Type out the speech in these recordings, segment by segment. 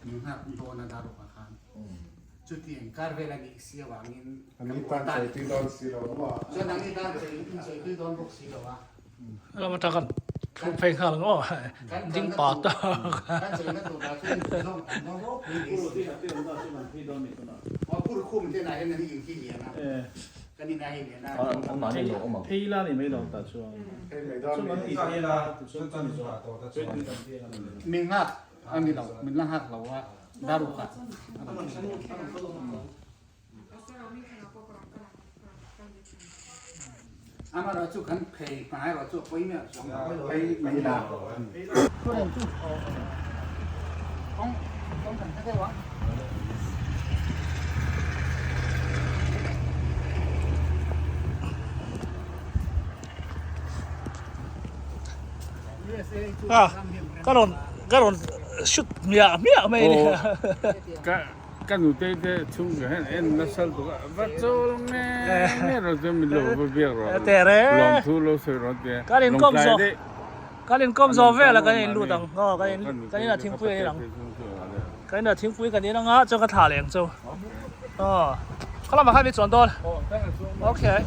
Min nghak dawn a Daruk-a khan. Chutiang kar vel a nih si avangin An ni tan sawi tui dawn si lo a maw? Chuan an ni tan sawi in sawi tui dawn bawk si lo a. Lam atang kan thu phei nghal ang aw, ding pa ta. Kan chawina tur lah chu in zawng tam dawn ropui ni si a. Aw pur khum te nah hian an in hi lian a, kan in a hi lian a. Phei la ni mai lo tah chuan. Chuan an ti phei la tichuan kan zawh. Min nghak a ni lo, min la nghak lo a, Darukah. Amaherawhchu kan phei hma erawh chu a pawi miah chuang lo. Phei mai la. Thurin chu kawng kawng kan hre deuh a. Ah, ka rawn ka rawn shoot miah miah mai a ni. Ka nutei te chhungkua hian en nasa lutuk a, va chawl nge nge rawh chuan min lo va biak rawh lawmthu lo sawi rawh tia lawngtlai daih. Kan inkawm zawh vel a kan in lut ang aw kan in kan inah thingpui kan in ang kan inah thingpui kan in anga chuan ka thlah leh ang chu aw khalamah khan min chuan dawn okay.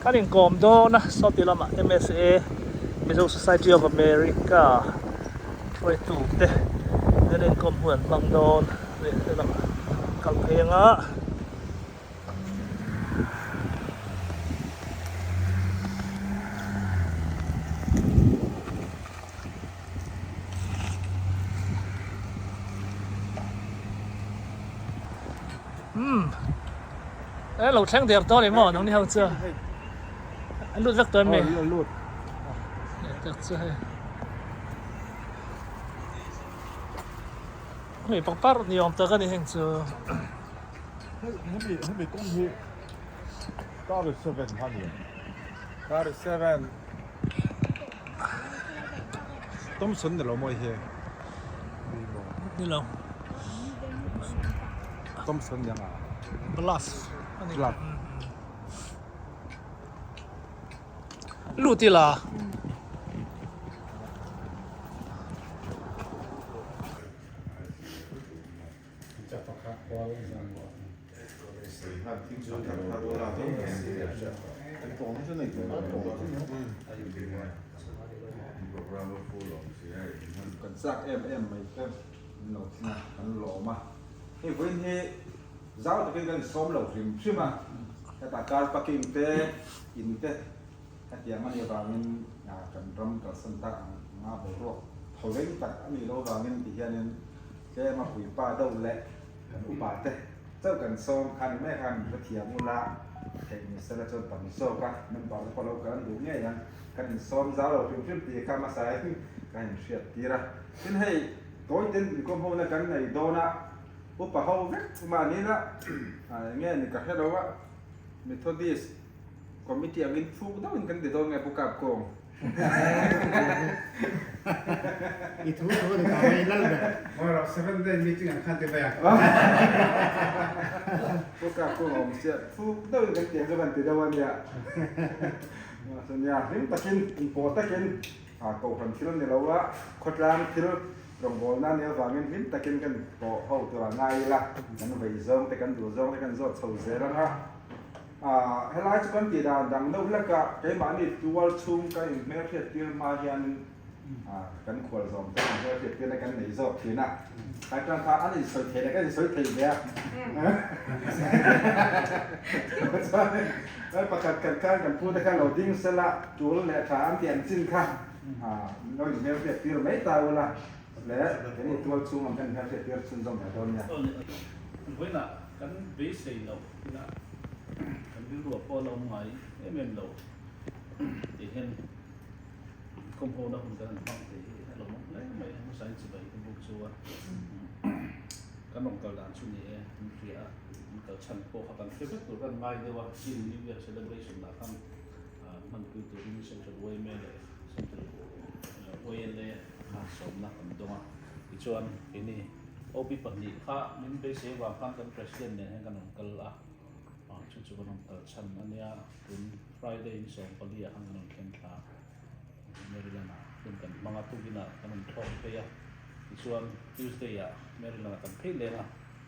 Kan inkawm dawn a, sawti lamah MSA, Mizo Society of America hruaitu te an inkawm hun an hmang dawn a ni helamah kal phei anga. Umm e lo thleng der tawh a ni maw nangni ho chu a lut vek tawh em ni a lut tak chu hei hei pangpar ni awm tak a ni heng chu hemi hemi kawng hi car seven kha a ni em car seven Thompson ni lo maw hi ni lo Thompson ni anga Bluff ani Bluff lut ila Kan chak em em mai te min lo thleng a, kan lawm a. Hei vawiin hi zau takin kan insawm lo hrim hrim a, hetah car parking te, in te hetiang a nih avangin kan ram kalsan tak ang anga boruak tho reng tak a nih loh avangin ti hianin Tlem a puipa deuh leh kan upa te chauh kan sawm kha ni mai khan ka thiam ula theih ni sela chuan tam zawk a member te pawh lo kal an duh ngei ang kan insawm zau lo hrim hrim tih kha hmasa in ka inhriat tir a tin hei tawi ten inkawm ho na kan nei dawn a upa ho vek mahni la eng nge ni ka hre lo a Methodist committee angin fuk deuh in kan ti dawn nge Pu Kapkawng. I thu thu ni ta mai lal ber. Rawh seven day meeting ang khan ti mai a. Pu ka ku awm sia thu deuh in kan tiang chu kan ti deuh a nia. Nia hlim takin inpawh takin kohhran thil ni lo a khawtlang thil rawngbawlna nia vangin hlim takin kan pawh ho tur a ngai ila kan vei zawng te kan duh zawng te kan zawt chho zel ang a. Helai chu kan tih dan dang deuh hlek a, keimahni tual chhung kan inhmelhriat tir hma hianin kan khual zawm te inhmelhriat tirna kan nei zawk thin a, tlai tan kha an insawi thei leh kan insawi thei ve a. Chuanin pakhat khat khan kan pu te khan lo ding sela tul leh tha an tih an chin kha min lo inhmelhriat tir mai ta ula leh keini tual chhung ang khan inhmelhriat tir chhunzawm leh dawn nia. Vawiinah kan beisei loh. Ila kan rilru ah pawh a la awm ngai em em lo tih hian kawmho na hun kan han hmang thei hi a lawmawm hle mai a hmasa in chibai ka buk chu a kan rawn kal dan chu ni e an hria a an kal chhan pawh kha kan hre vek tur kan ngai deuh a chin new year celebration lah khan hmanpui turin central yma leh central YLA kha sawmna kan dawng a tichuan keini OB 2 kha min beisei avang khan kan President nen hian kan rawn kal a, chu chu kan rawn kal chhan a nia, tun Friday in 14 ah khan kan rawn thleng thla a, Maryland ah hun kan. tukinah kan rawn thlawk phei a, tichuan Tuesday ah Maryland ah kan phei leng a,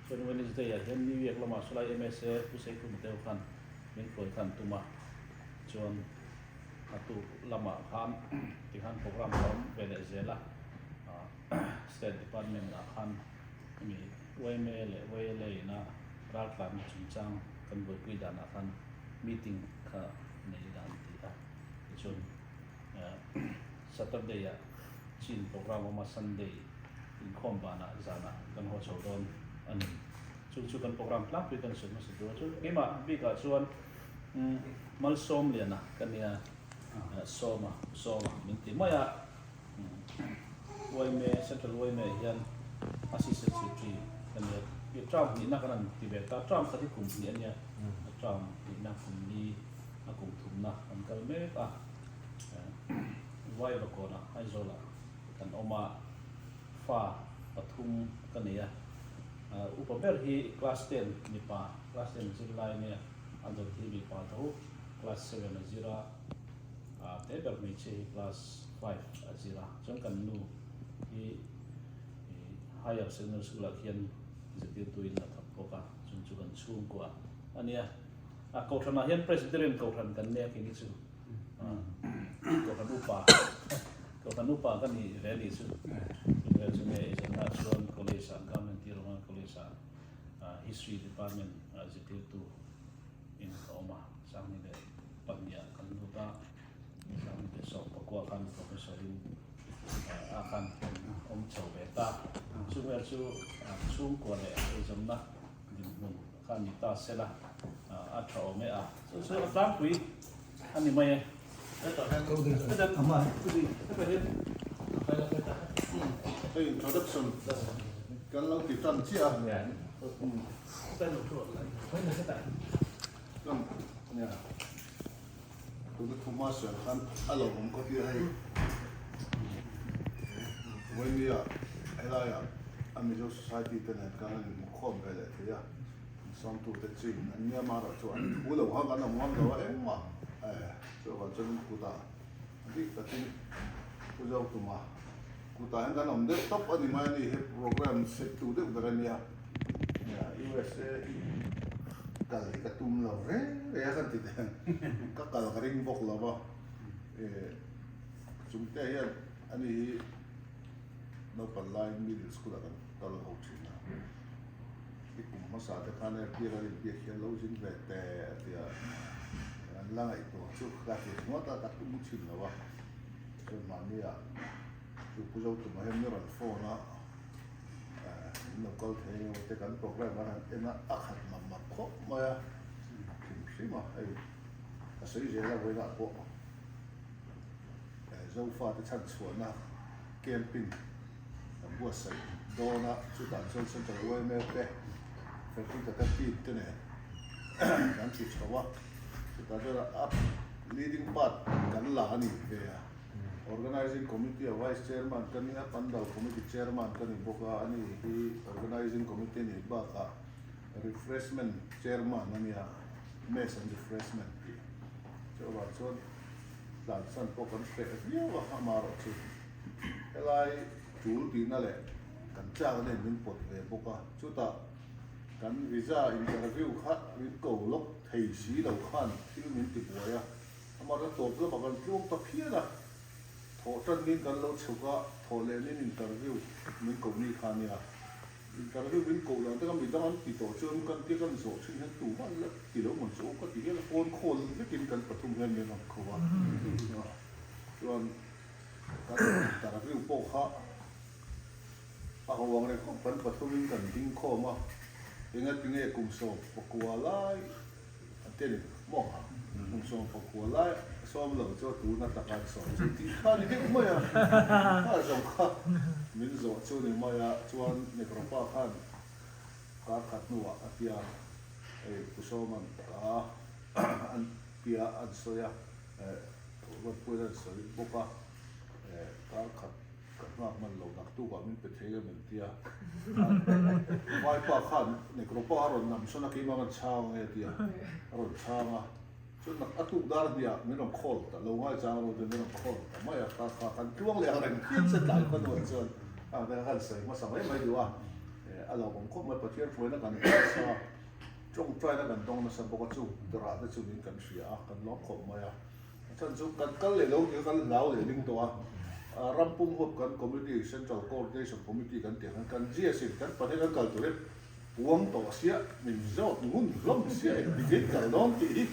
chuan Wednesday ah hian New York lamah sawlai MSA Pu Seikhum deuh khan min hruai khan tum a, chuan a tuk lamah khan tikhan program a awm ve leh zel a, State Department ah khan hemi yma leh YLA ina raltlanna chungchang kan buaipui danah khan meeting kha nei dan ti a, tichuan Saturday ah chin program awm a, Sunday inkhawm banah zanah kan haw chho dawn a ni. Chu chu kan program tlangpui kan sawi hmasa tur a, chuan keimah bikah chuan Malsawmliana ka nia, Sawma, Sawma min ti mai a, Uaime, Central Uaime hian Assistant Secretary ka nia, term hnihna kan han ti ve ta, term khat hi kum hnih a nia, term hnihna kum li a kum thumna kan kal mek a, Vaivakawnah Aizawlah kan awm a, fa pathum ka nei a, upa ber hi class ten mipa class ten zirlai a nia, a dawt hi mipa tho class seven a zir a, te ber hmeichhia hi class five a zir a, chuan kan nu hi higher secondary school ah khian zirtirtuin a thawk bawk a, chung chu kan chhungkua a nia. A kohhranah hian Presbyterian kohhran kan nia kini chu kohhran upa kohhran upa ka ni ve ni chu chuvel chu nge eizawnna chuan college ah government tirunga college ah history department ah zirtirtu in ka awm a Sanghni leh pahnih ah kan lut a Sanghni leh 11 khan professor in ah khan kan awm chho ve ta chuvel chu chhungkua leh eizawnna dinhmun Kha ni ta se la, a tha awm e a. Chu chu a tlangpui a ni mai e. Hei introduction kan lo ti tan chiah a. Tuna thuma sawi khan a lo awm khawp hi hei Vawinia helaiah a Mizo Society te nen khan an inhmukhawm ve leh thei a, sawmtute chin an nia marawh chu an thu lo kha kan awm ngam lo a engmah chuvang chuan an kutah a bik takin Pu Zotuma kutah hian kan awm deuh tawp a ni mai a ni, he programme set tu deuh ber a nia. USA hi kal hi ka tum lo reng reng a kan ti teh ang, ka kal ka ring bawk lo va, chungte hian ani hi naupang laiin middle school ah kan kal ho thin a, i kum hmasa te khan airport a inbiak hian lo zin ve teh a ti a, an la ngaihtuah chu ka ti ringawt a, ka tum thin lo a, chuan mahni ah chu Pu Zotuma hian mi rawn phone a. Min lo kal thei emaw te kan program an han en a, a khat mak mak khawp mai a, hrim hrim a hei a sawi zel a vawiinah pawh Zofa te chhan chhuahna camping kan buatsaih dawn a, chutah chuan Central yma te Frederick-a te team te nen kan ti chho a, chutah chuan a leading part kan la a ni ve a. Organising Committee a Vice Chairman ka nia, Pandal Committee Chairman ka ni bawk a, ani hi Organising Committee nih bakah Refreshment Chairman a nia, Mess and Refreshment tih. Chuvang chuan tlansan pawh kan hreh viau a, amaherawh chu helai tul tihna leh kan chak nen min pawt ve bawk a, chutah kan visa interview kha min ko lawk thei si lo khan thil min ti buai a. Amah tawp lamah kan tluang ta phian a, thawh tannin kan lo chhuk a, thawh lehnin interview min koh ni kha ania. Interview min koh dan te kha midang an ti tawh chuan kan tia kan zawh thin hian tumah an la ti lo mawn chu aw ka ti hian phone call vekin kan pathum hian min rawn kho a. Chuan kan interview pawh kha a ho ang reng khawp kan pathumin kan ding khawm a, engatinge kum 14 lai A tel maw? Kum 19 lai sawm lo chu tuna taka an sawm chu tih kha ni deuh mai a, kha zawng kha min zawh chu ni mai a, chuan Nekropa khan kar khat hnuah a tia hei Pu Sawman ka an tia an sawi a, Ruatpuiin an sawi bawk a, kar khat Ka nghak hman lo naktuk ah min pe thei em an tia. Vaipa khan Nekropa a rawn nam sawn a keimah rawn chhang ang e a tia. A rawn chhang a. Chuan a tuk dar hniah min rawn call ta lo ngai chang rawh chuan min rawn call ta mai a, kha kha kan tluang leh ang reng phian se tlai khaw hnuah chuan a ka han sawi hmasa mai mai duh a, a lawmawm khawp mai Pathian hruaina kan dawng nasa a, tawngtaina kan dawng nasa bawk a chu rah te chu niin kan hria a, kan lawm khawp mai a, a chhan chu kan kal leh lo tih kha kan hlau leh ding tawh a, ram pum huap kan committee Central Coordination Committee kan tih ang khan kan GS in kan pahnih kan kal tur hi Puang tawh siah min zawt ngun hlawm siah eng ti min kal dawn tih hi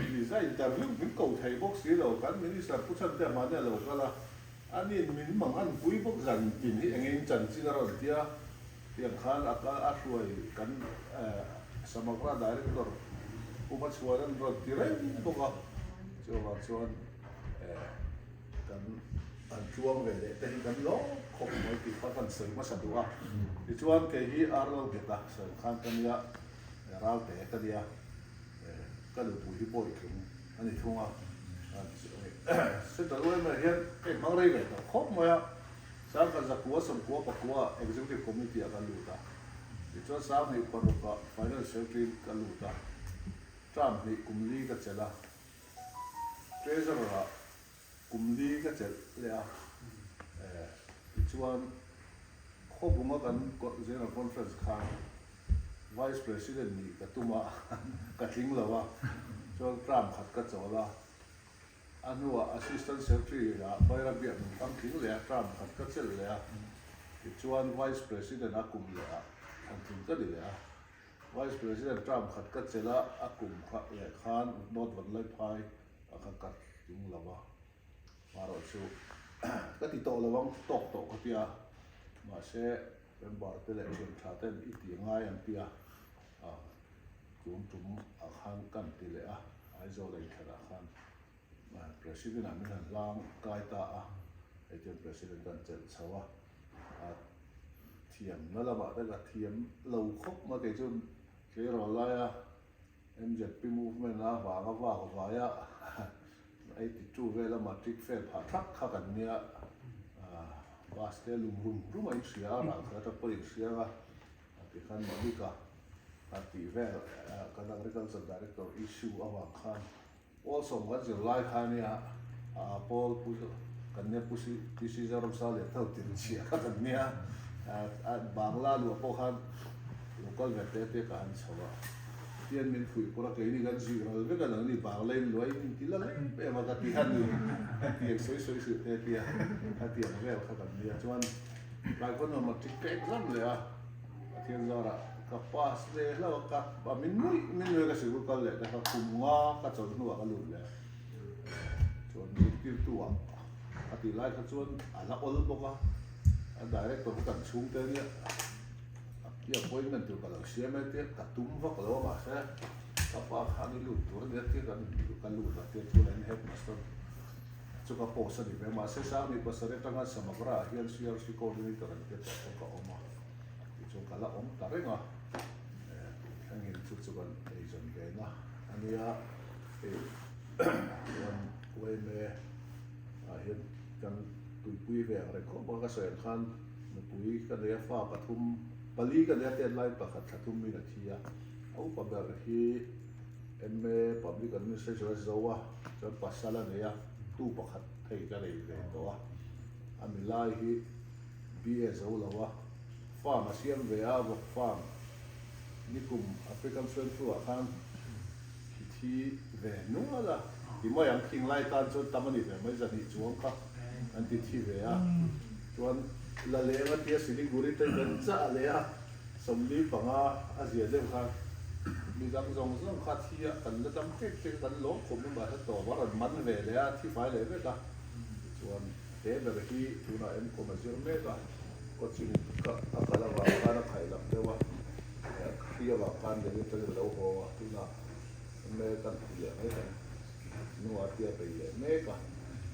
visa interview min ko thei bawk si lo, kan minister Pu Chhantea mahni a lo kal a, aniin min mang an pui bawk zan tin hi engin chanchin a rawn tia, tiang khan a kal a hruai kan Samagra Director Pu Hmachhuan an rawn ti reng bawk a, chuvang chuan. Kan an tluang ve leh te hi kan lawm khawp mai tih kha kan sawi hmasa duh a. Tichuan kei hi Arnold Geta sawi khan ka nia, Ralte ka nia, ka nupui hi Bawitlung a ni thung a. Central yma hian ka inhmang rei ve tawh khawp mai a, Sangkhat zakua sawmkua pakua Executive Committee ah ka lut a. Tichuan Sanghnih parukah Finance Secretary ka lut a, term hnih kum li ka chelh a. Treasurer ah kum li ka chelh leh a, tichuan khawbunga kan General Conference khan Vice President nih ka tum a, ka tling lo a, chuan term khat ka chawl a, a hnuah Assistant Secretary ah Bairabiah min hlang tling leh a, term khat ka chelh leh a, tichuan Vice President a kum leh ah thlan tling ka ni leh a. Vice President term khat ka chelh a, a kum kha leh khan North Vanlaiphai a kha ka tling lo a, marawh chu ka ti tawh lo ang, tawk tawh ka tia, mahse member te leh thian tha ten i ti ngai an tia, tun tum ah khan kan ti leh a, Aizawl a inthlan ah khan President ah min han hlang kai ta a, hei chuan President kan chelh chho a. A thiamna lamah te ka thiam lo khawp mai kei chu tleirawl laia MZP movement a vanga vak vaia 82 vela matric fail phah thak kha kan nia bus te lum rum rum a inhria a ral khat atang pawh a inhria a tikhan Malika a tih vel kan agriculture director issue avang khan Pawl sawm kan zir lai kha nia a pawl pu kan nia pu PC Zoramsa leh tho tin chhia kha kan nia a Bangla luah pawh khan local ve te te ka han chho a tian min fuih pawr a keini kan zih ral vek a nangni Bangla in luai in inti la em em a ka ti a ni tiang sawi sawi suh te tia khatiang vel kha kan nia chuan tlai khaw nuam a ṭik ka exam leh a Pathian zarah ka pass ve hlauh a, ka a min nuih min nuih a ka sikul kal leh ta kha kum nga ka chawlh hnuah ka lut leh a, chuan zirtirtu ah a tih lai kha chuan a la awl bawk a, a director kha kan chhungte ania i appointment tur ka lo siam e tia ka tum vak lo a mahse ka pa khan i lut tur ania tia ka lut a tia chuan an headmaster chu ka post a ni ve mahse Sangni pasarih atanga Samagra ah hian CRC coordinator an tia tah chuan ka awm a. Tichuan ka la awm ta reng a, thlengin chu chu kan eizawn ve na a nia, hei chuan yma ah hian kan tuipui ve ang reng khawp a, ka sawi ang khan nupui ka nei a, fa pathum pali ka nei a, tet lai pakhat thla thum in a thi a, a upa ber hi MA Public Administration a zo a, chuan pasal a nei a, tu pakhat hei ka nei ve tawh a, a milai hi. BA zo lo a, farm a siam ve a, vawk farm nikum African Swine Flu ah khan thi thi ve nual a, ti mai ang khing lai tan chuan tam a ni ve mai zahnih chuang kha an ti thi ve a, chuan la leng a tia Siliguri te kan chah leh a, 45 a zia deuh khan midang zawng zawng kha thi a kan la dam ṭek ṭek a, kan lawm khawp mai mahse tawp a rawn man ve leh a, thi fai leh vek a, tichuan. He ber hi tunah enkawl a zir mek a, coaching ka a kal avang khan a khaih lam deuh a, hri avang khan Delhi atangin a lo haw a, tunah MA kan ti leh mai kan hnuah tia bei leh mek a,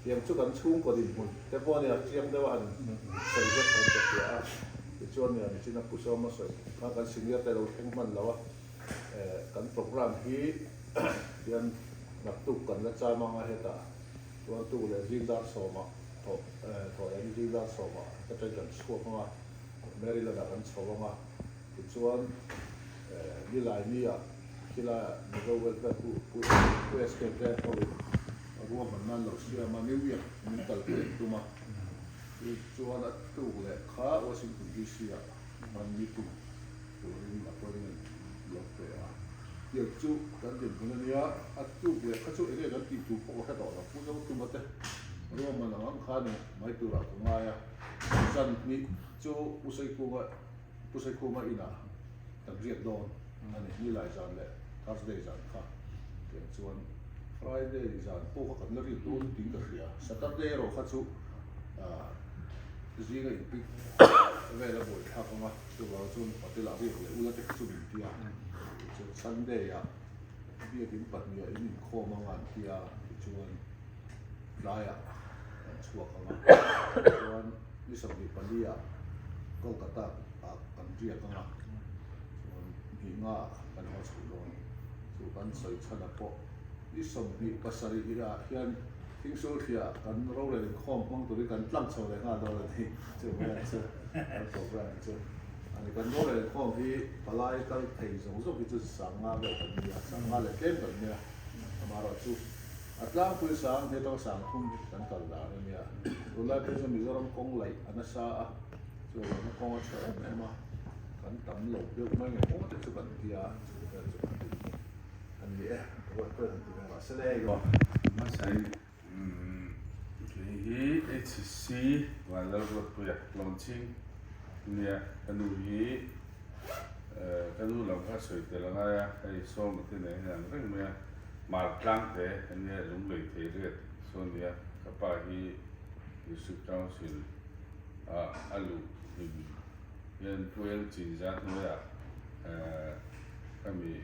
tiang chu kan chhungkaw dinhmun te pawh a nia chiang deuh a han sawi zet khan ka hria a, tichuan nia nichin a Pu Sawma sawi kha kan senior te lo thleng hman lo a, kan programme hi tian naktuk kan la cham anga hetah. Chuan tuk leh zing dar sawmah thawh thawh leh ni zing dar sawmah ka ṭain kan chhuak ang a, Maryland ah kan chho ang a, tichuan Nilai ni ah Khilaiah Mizo Welfare Pu Pu Pu SK te hoin ruahmanna an lo siam a, New York min kalpui an tum a, chu chuan a tuk leh kha Washington DC ah an meeting turin appointment lo pe a. Tiang chu kan dinhmun a nia, a tuk leh kha chu enge kan tih tur pawh ka hre tawh lo, Pu Zotuma te ruahman ang ang kha ni mai turah ka ngai a, zan hnih chu Pu Saikunga Pu Saikhuma inah kan riak dawn a ni, Nilai zan leh Thursday zan kha tiang chuan Friday zan pawh kha kan la riak dawn tiin ka hria, Saturday erawh kha chu zinga inpik vel a buai thlak ang a, chuvang chuan hotel ah riak leh ula te kha chu min ti a, tichuan Sunday ah biakin pahniha in inkhawm anga an ti a, tichuan tlaiah kan chhuak ang a, tichuan ni 24 ah Kolkata ah kan riak ang a, chuan hnih nga ah kan haw chhoh dawn. Chu kan sawi chhan ah pawh ni 27 ah hian Thingsulthliah kan rorel inkhawm hmang turin kan tlang chho leh nghal dawn a ni. Chu mai chu kan program chu a ni. Kan rorel inkhawm hi palai kal thei zawng zawng hi chu 5000 vel kan nia, 5000 leh tlem kan nia. Amaherawhchu A tlangpui sang he tang 3000 hi kan kal dan a nia. Tunlai phei chuan Mizoram kawng laih a nasa a, chuan kawng a tha em em a, kan tam lo deuh mai nge maw te chu kan tia, chu vel chu kan rin a ni e, ruat pawh han ti ve mah se le. Hmasain kei hi HCC Vanlalruatpuia Hlawnchhing nia ka nu hi Ka nu lam kha sawi tel a ngai a, hei sawma te nen hian ang reng mai a, Mar tlang te a nia lunglei thei riat saw nia, ka pa hi District Council ah a luh hlim hian Pu El Chinza hnuaiah ka mi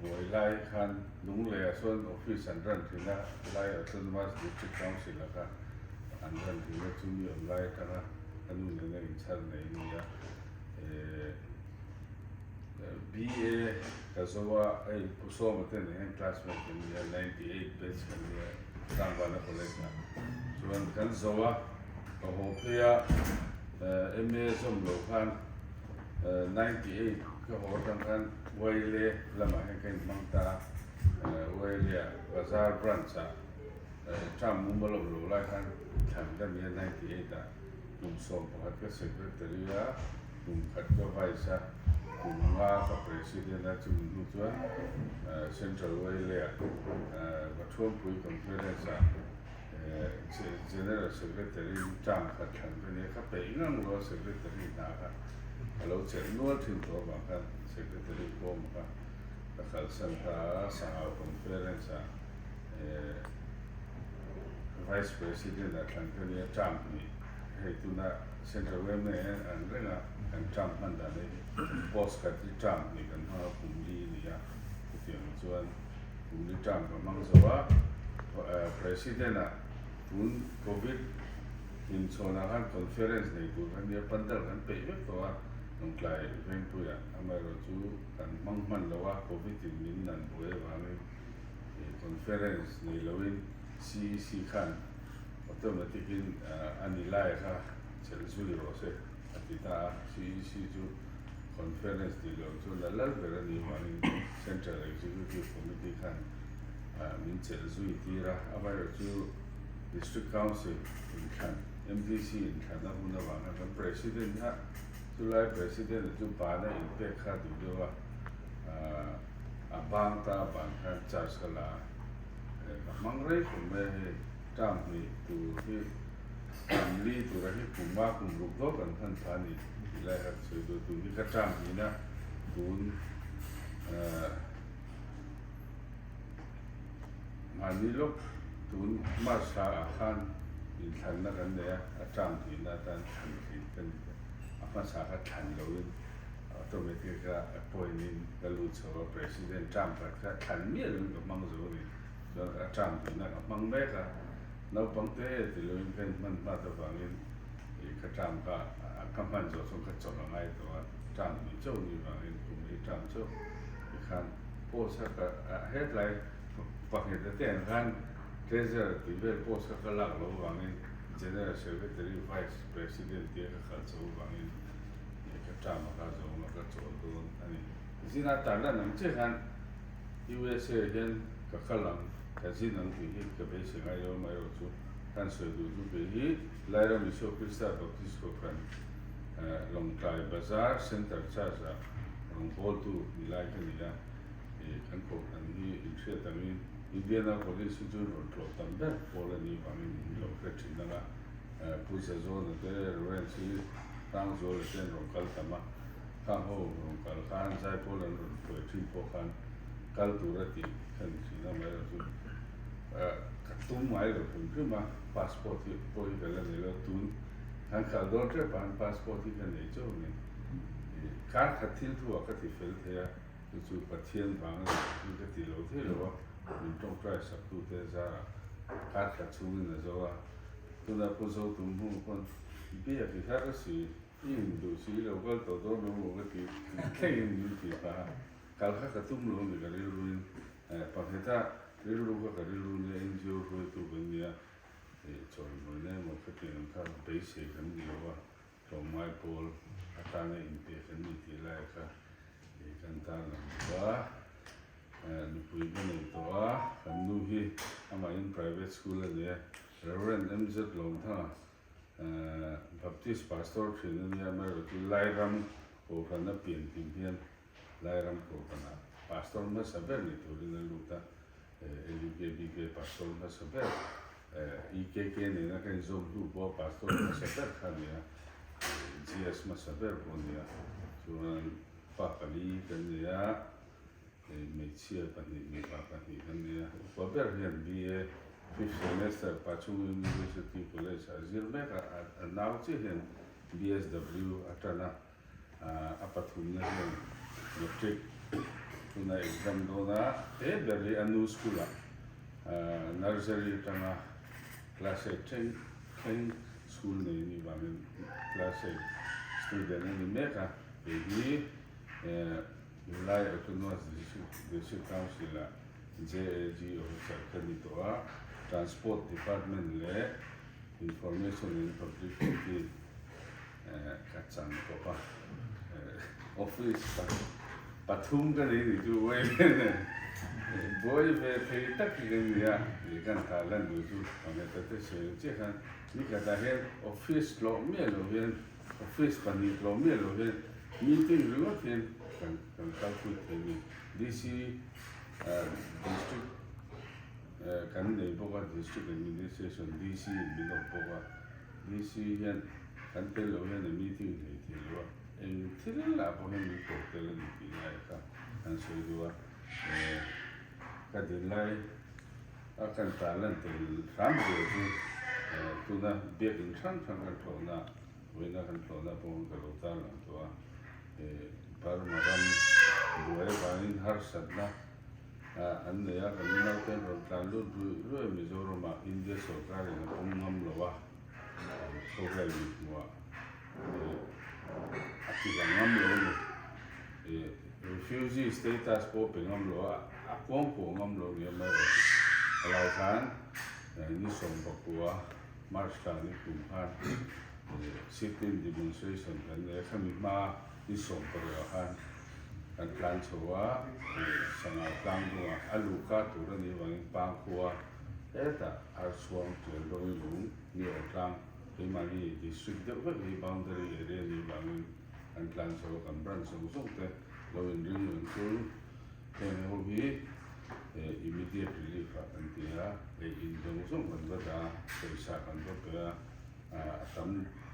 buai lai khan Lungleiah sawn office an run thin a, lai Autonomous District Council ah kha an run thin a, chumi awm lai atanga ka nu nena inchhar nei a ni a. BA ka zo a, hei Pu Sawma te nen hian classmate kan ni a, 98 batch kan ni a, Tlangvala College ah. Chuan kan zo a, ka haw phei a, MA zawm lo khan 98 ka haw atang khan Waile lamah hian ka inhmang ta a, Waile ah Bazar branch ah term mumal awm lo lai khan thlan ka ni a 98 ah. Kum 11 ka secretary a, kum khat ka vice a, kum nga ka president a, chumi hnu chuan Central Wailea Vathuampui Conference ah General Secretary in term khat thlan ka nia, ka peih ngang lo a secretary hna kha ka lo chelh nual thin tawh avang khan secretary pawm kha ka kalsan ta a, Sangau Conference ah Vice President ah thlan ka nia term hnih hei tuna Central Yma hian an reng a kan term hman dan hei hi post khat hi term hnih kan hmang a kum li a ni a chutiang chuan kum li term ka hmang zo a President ah tun Covid inchhawn ah khan conference nei tur kha nia pandal kan peih vek tawh a Lawngtlai Vengpuiah amaherawhchu kan hmang hman lo a Covid in min nan buai avangin Conference nei loin CEC khan automatic in a ni lai kha chelh zui rawh se a ti ta a. CEC chu conference tih loh chu la lal ber a nih vangin Central Executive Committee khan min chelh zui tir a. Amaherawhchu District Council inthlan, MDC inthlan a hun avang khan kan President kha chulai President chu bana inpek kha duh deuh a. A bang ta ban khan charge ka la a, ka hmang rei khawp mai a hei term hnih tur hi kum li tura hi kum a kum ruk dawk an hman pha a ni tih lai kha ka sawi duh a, tun hi ka term hnihna tun mahni lawk tun March thla ah khan inthlanna kan nei a, a term hnihna atan thlan thin ka ni a, a hmasa kha thlan loin. Automatic a appoint in ka lut chho a, President term khat kha thlan miah loin ka hmang zo a ni. Chuan a term tihna ka hmang mek a, naupang te ti loin ka inhman hmat avangin ih ka term kha ka hman zawh chuan ka chawlh a ngai tawh a, term hnih chauh ni vangin kum li term chauh tikhan post kha ka hetlai pahnih te ang khan Treasurer tih vel post kha ka lak loh avangin General Secretary, Vice President tia ka kal chho avangin Ka term a ka zawng a ka chawl dawn a ni. Zina tarlan ang che khan. USA hian ka kal ang, ka zin ang tih hi ka beisei ngai lo amaherawhchu kan sawi duh chu kei hi Lairam Isua Krista Baptist Kohhran Lawngtlai Bazar Center Church ah rawngbawltu ni lai ka ni a, kan kohhran hi inhriat angin Indianapolis hi chu rawn tlawh tam ber pawl a nih vangin in lo hre thin ang a, Pu Zazawna te Lawrence hi Tlangzuala te an rawn kal tam a, khang ho rawn kal khan Zaipawl an rawn hruai thin pawh khan kal tur a tih ka ni thin a, amaherawhchu ka tum ngai lo hrim hrim a, passport hi pawh hi ka la nei lo, tun kan kal dawn tep ah khan passport hi ka nei chauh a ni, kar khat thil thu ah ka ti fel thei a, chu chu Pathian vang a ni tih ka ti lo thei lo a, min tawngtai sak tu te zarah kar khat chhungin a zo a. Tunah pawh zo tum hnu pawn biak i har si, i induh si lo kal tawh dawn lo maw ka ti thlengin min ti phah a, kal kha ka tum lo ni ka rilruin pakhat a rilru kha ka rilru nia NGO hruaitu kan nia chawimawi na emaw ka tih ang kha beisei kan ni lo a, tlawmngai pawl atana inpe kan ni tih lai kha kan tan ang bawk a. Nupui ka nei tawh a, kan nu hi amahin private school a nei a, Rev. MZ Lawmthanga Baptist Pastor thin a nia, amaherawhchu Lairam Kohhran a pian hlim hian Lairam Kohhranah Pastor hmasa ber ni turin a lut a, LUKBK Pastor hmasa ber, EKK nena ka inzawm hnu pawh Pastor hmasa ber kha a ni a, GS hmasa ber pawh a ni a, chuan fa pali kan nei a. Hmeichhia pahnih mipa pahnih kan ni a, upa ber hian BA fifth semester Pachung University College a zir mek a, a nau chiah hian BSW a tan a, a pathumna hian matric tuna exam dawn a, he ber hi a nu school ah nursery atanga class eight thleng thleng school nei anih vangin class eight student a ni mek a, hei hi Tunlai Autonomous District Council-ah JAG Officer ka ni tawh a, Transport Department leh Information and Publicity ka chang kawp a. Office pathum ka nei ni chu uai buai ve thei tak hi kan ni a, tih kan tah lan duh chu pangeta te sawi ang chiah khan nikhatah hian office tlawh miah lo hian Office pahnih tlawm miah lo hian meeting ringawt hian kan kan kalpui thei a ni. DC District kan nei bawk a, District Administration DC in min awp bawk a, DC hian kan tel lo hian a meeting hlei thei lo a, eng thil lah pawh hian min ko tel a ni tih lai kha kan sawi duh a, ka din lai a kan tah lan tel hram zia chu tuna biakin hrang hrang kan tlawhna vawiina kan tlawhna pawh ka lo tar lang tawh a, Burma ram buai avangin harsatna an nei a, kan naute an rawn tlan lut ruih ruih a, Mizoramah India sawrkarin a pawm ngam lo a, khawvel mihmuhah a ti lang ngam lo a ni. Refugee status pawh pe ngam lo a, a kuang pawh ngam lo nia mai rawh chu. A lai khan ni sawmpakua March thla ni kum khan sit-in demonstration kan nei a, khami hma ni sawmpariah khan kan tlan chho a, Sangau tlang dungah a luhka tur a nih avangin Pangkhua hetah Archhuang Tial Rawilung ni awm tlang keimahni district deuh vek hi boundary area nih avangin Kan tlan chho a, kan branch zawng zawng te lo inring reng chu heng ho hi immediate relief ah kan ti a, ei in zawng zawng kan va dah a, pawisa kan va pe a, a tam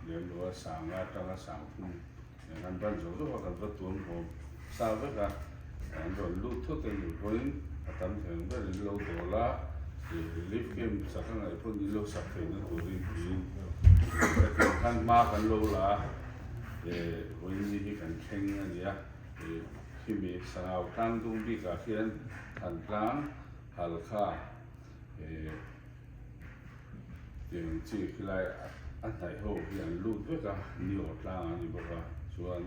lem lo a, sanga atanga sang thum kan branch zawng zawng a kan va tuam hlawm sa vek a, an rawn lut thut a nih pawhin a tam thei ang ber in lo dawl a, relief camp sak a ngaih pawn in lo sak theihna turin tiin hetiang khan hma kan lo la a. Vawiin hi kan thleng a ni a, khimi Sangau tlang dung bikah khian Thantlang, Halkha tiang chi khilai a hnaih ho hi an lut vek a, Niawh tlang an ni bawk a, chuan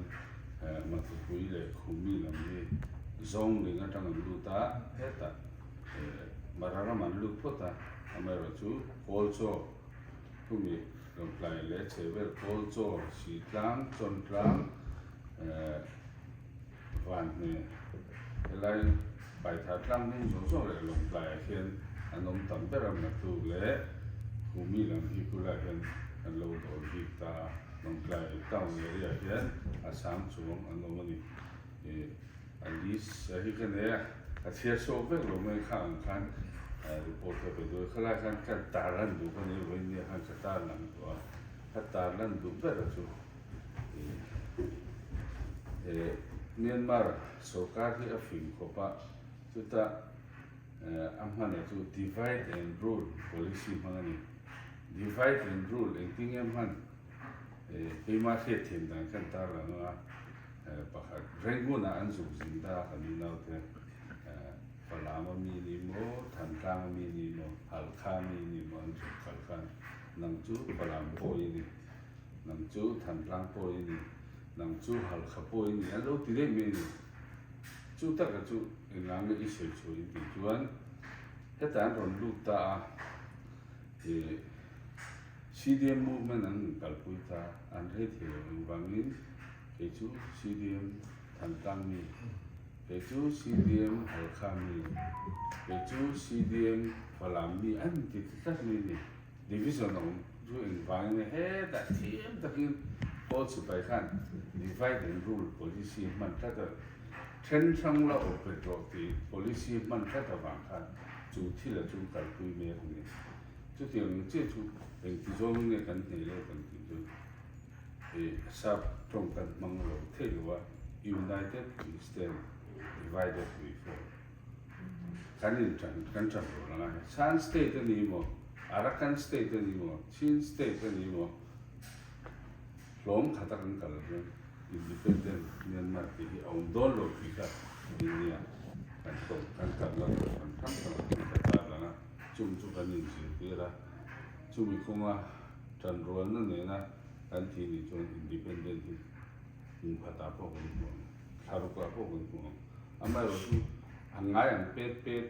Mathupui leh Khumi lam hi Zawngling atang an lut a, hetah Mara ram an lut phawt a, amaherawhchu Kawlchaw Khumi Lawngtlai leh chhehvel pawl chaw si tlang, chawn tlang, vanhne helai Paitha tlang hnung zawng zawng leh Lawngtlaiah hian an awm tam ber a, Matu leh Khumi lam hi kulaiah hian kan lo dawl bik ta a, Lawngtlai town area hian a sang chuang an awm a ni. Ih a list a hi ka nei a, a chhiar chhuak vek lo mai kha ang khan report ka pe duh a, khalai khan ka tar lan duh ka nei vawinia khan ka tar lang tawh a, ka tar lan duh ber a chu ih Myanmar sorkar hi a fing khawp a, chutah a hmana chu divide and rule policy hmang a ni, divide and rule engtin nge hman? Keimah hriatthiam dan khan tar lang a, pakhat Rangoon-ah an zuk zin ta kan unaute Falam a mi ni maw, Thantlang a mi ni maw, Halkha a mi ni maw an zuk kal khan nang chu Falam pawh i ni, nang chu Thantlang pawh i ni, nang chu Halkha pawh i ni an lo ti daih mai a ni. Chu taka chu engah nge i sawi chhuah in tih chuan hetah an rawn lut ta a, CDM movement an rawn kalpui ta, an rei thei lo engvangin kei chu CDM Thantlang mi, kei chu CDM Halkha mi, kei chu CDM Falam mi an inti ta tlat mai a ni. Division a awm chu engvangin nge hetah thiam takin Kawl sipai khan divide and rule policy hman tlat a, then hrang la awp bet rawh tih policy hman tlat avang khan chu thil a chu kalpui mek a ni. Chutiang ang chiah chu engti zawngin nge kan hneh lo kan tih chu ih sap tawng kan hmang lo theih lo a, United we stand, divided we fall. Kan in tan kan tan lo lang a, Shan state a ni maw, Arakan state a ni maw, Chin state a ni maw, hlawm khata kan kal chuan independent Myanmar tih hi a awm dawn lo tih kha India kan tawng kan kal la tawh kan hrang hrang a kan ta lang a. Chung chu kan inzirtir a, chumi kawnga tanrualna nena kan thih nih chuan independent hi hmu khatah pawh kan hmu ang, thla rukah pawh kan hmu ang. Amaherawhchu a ngai ang pet pet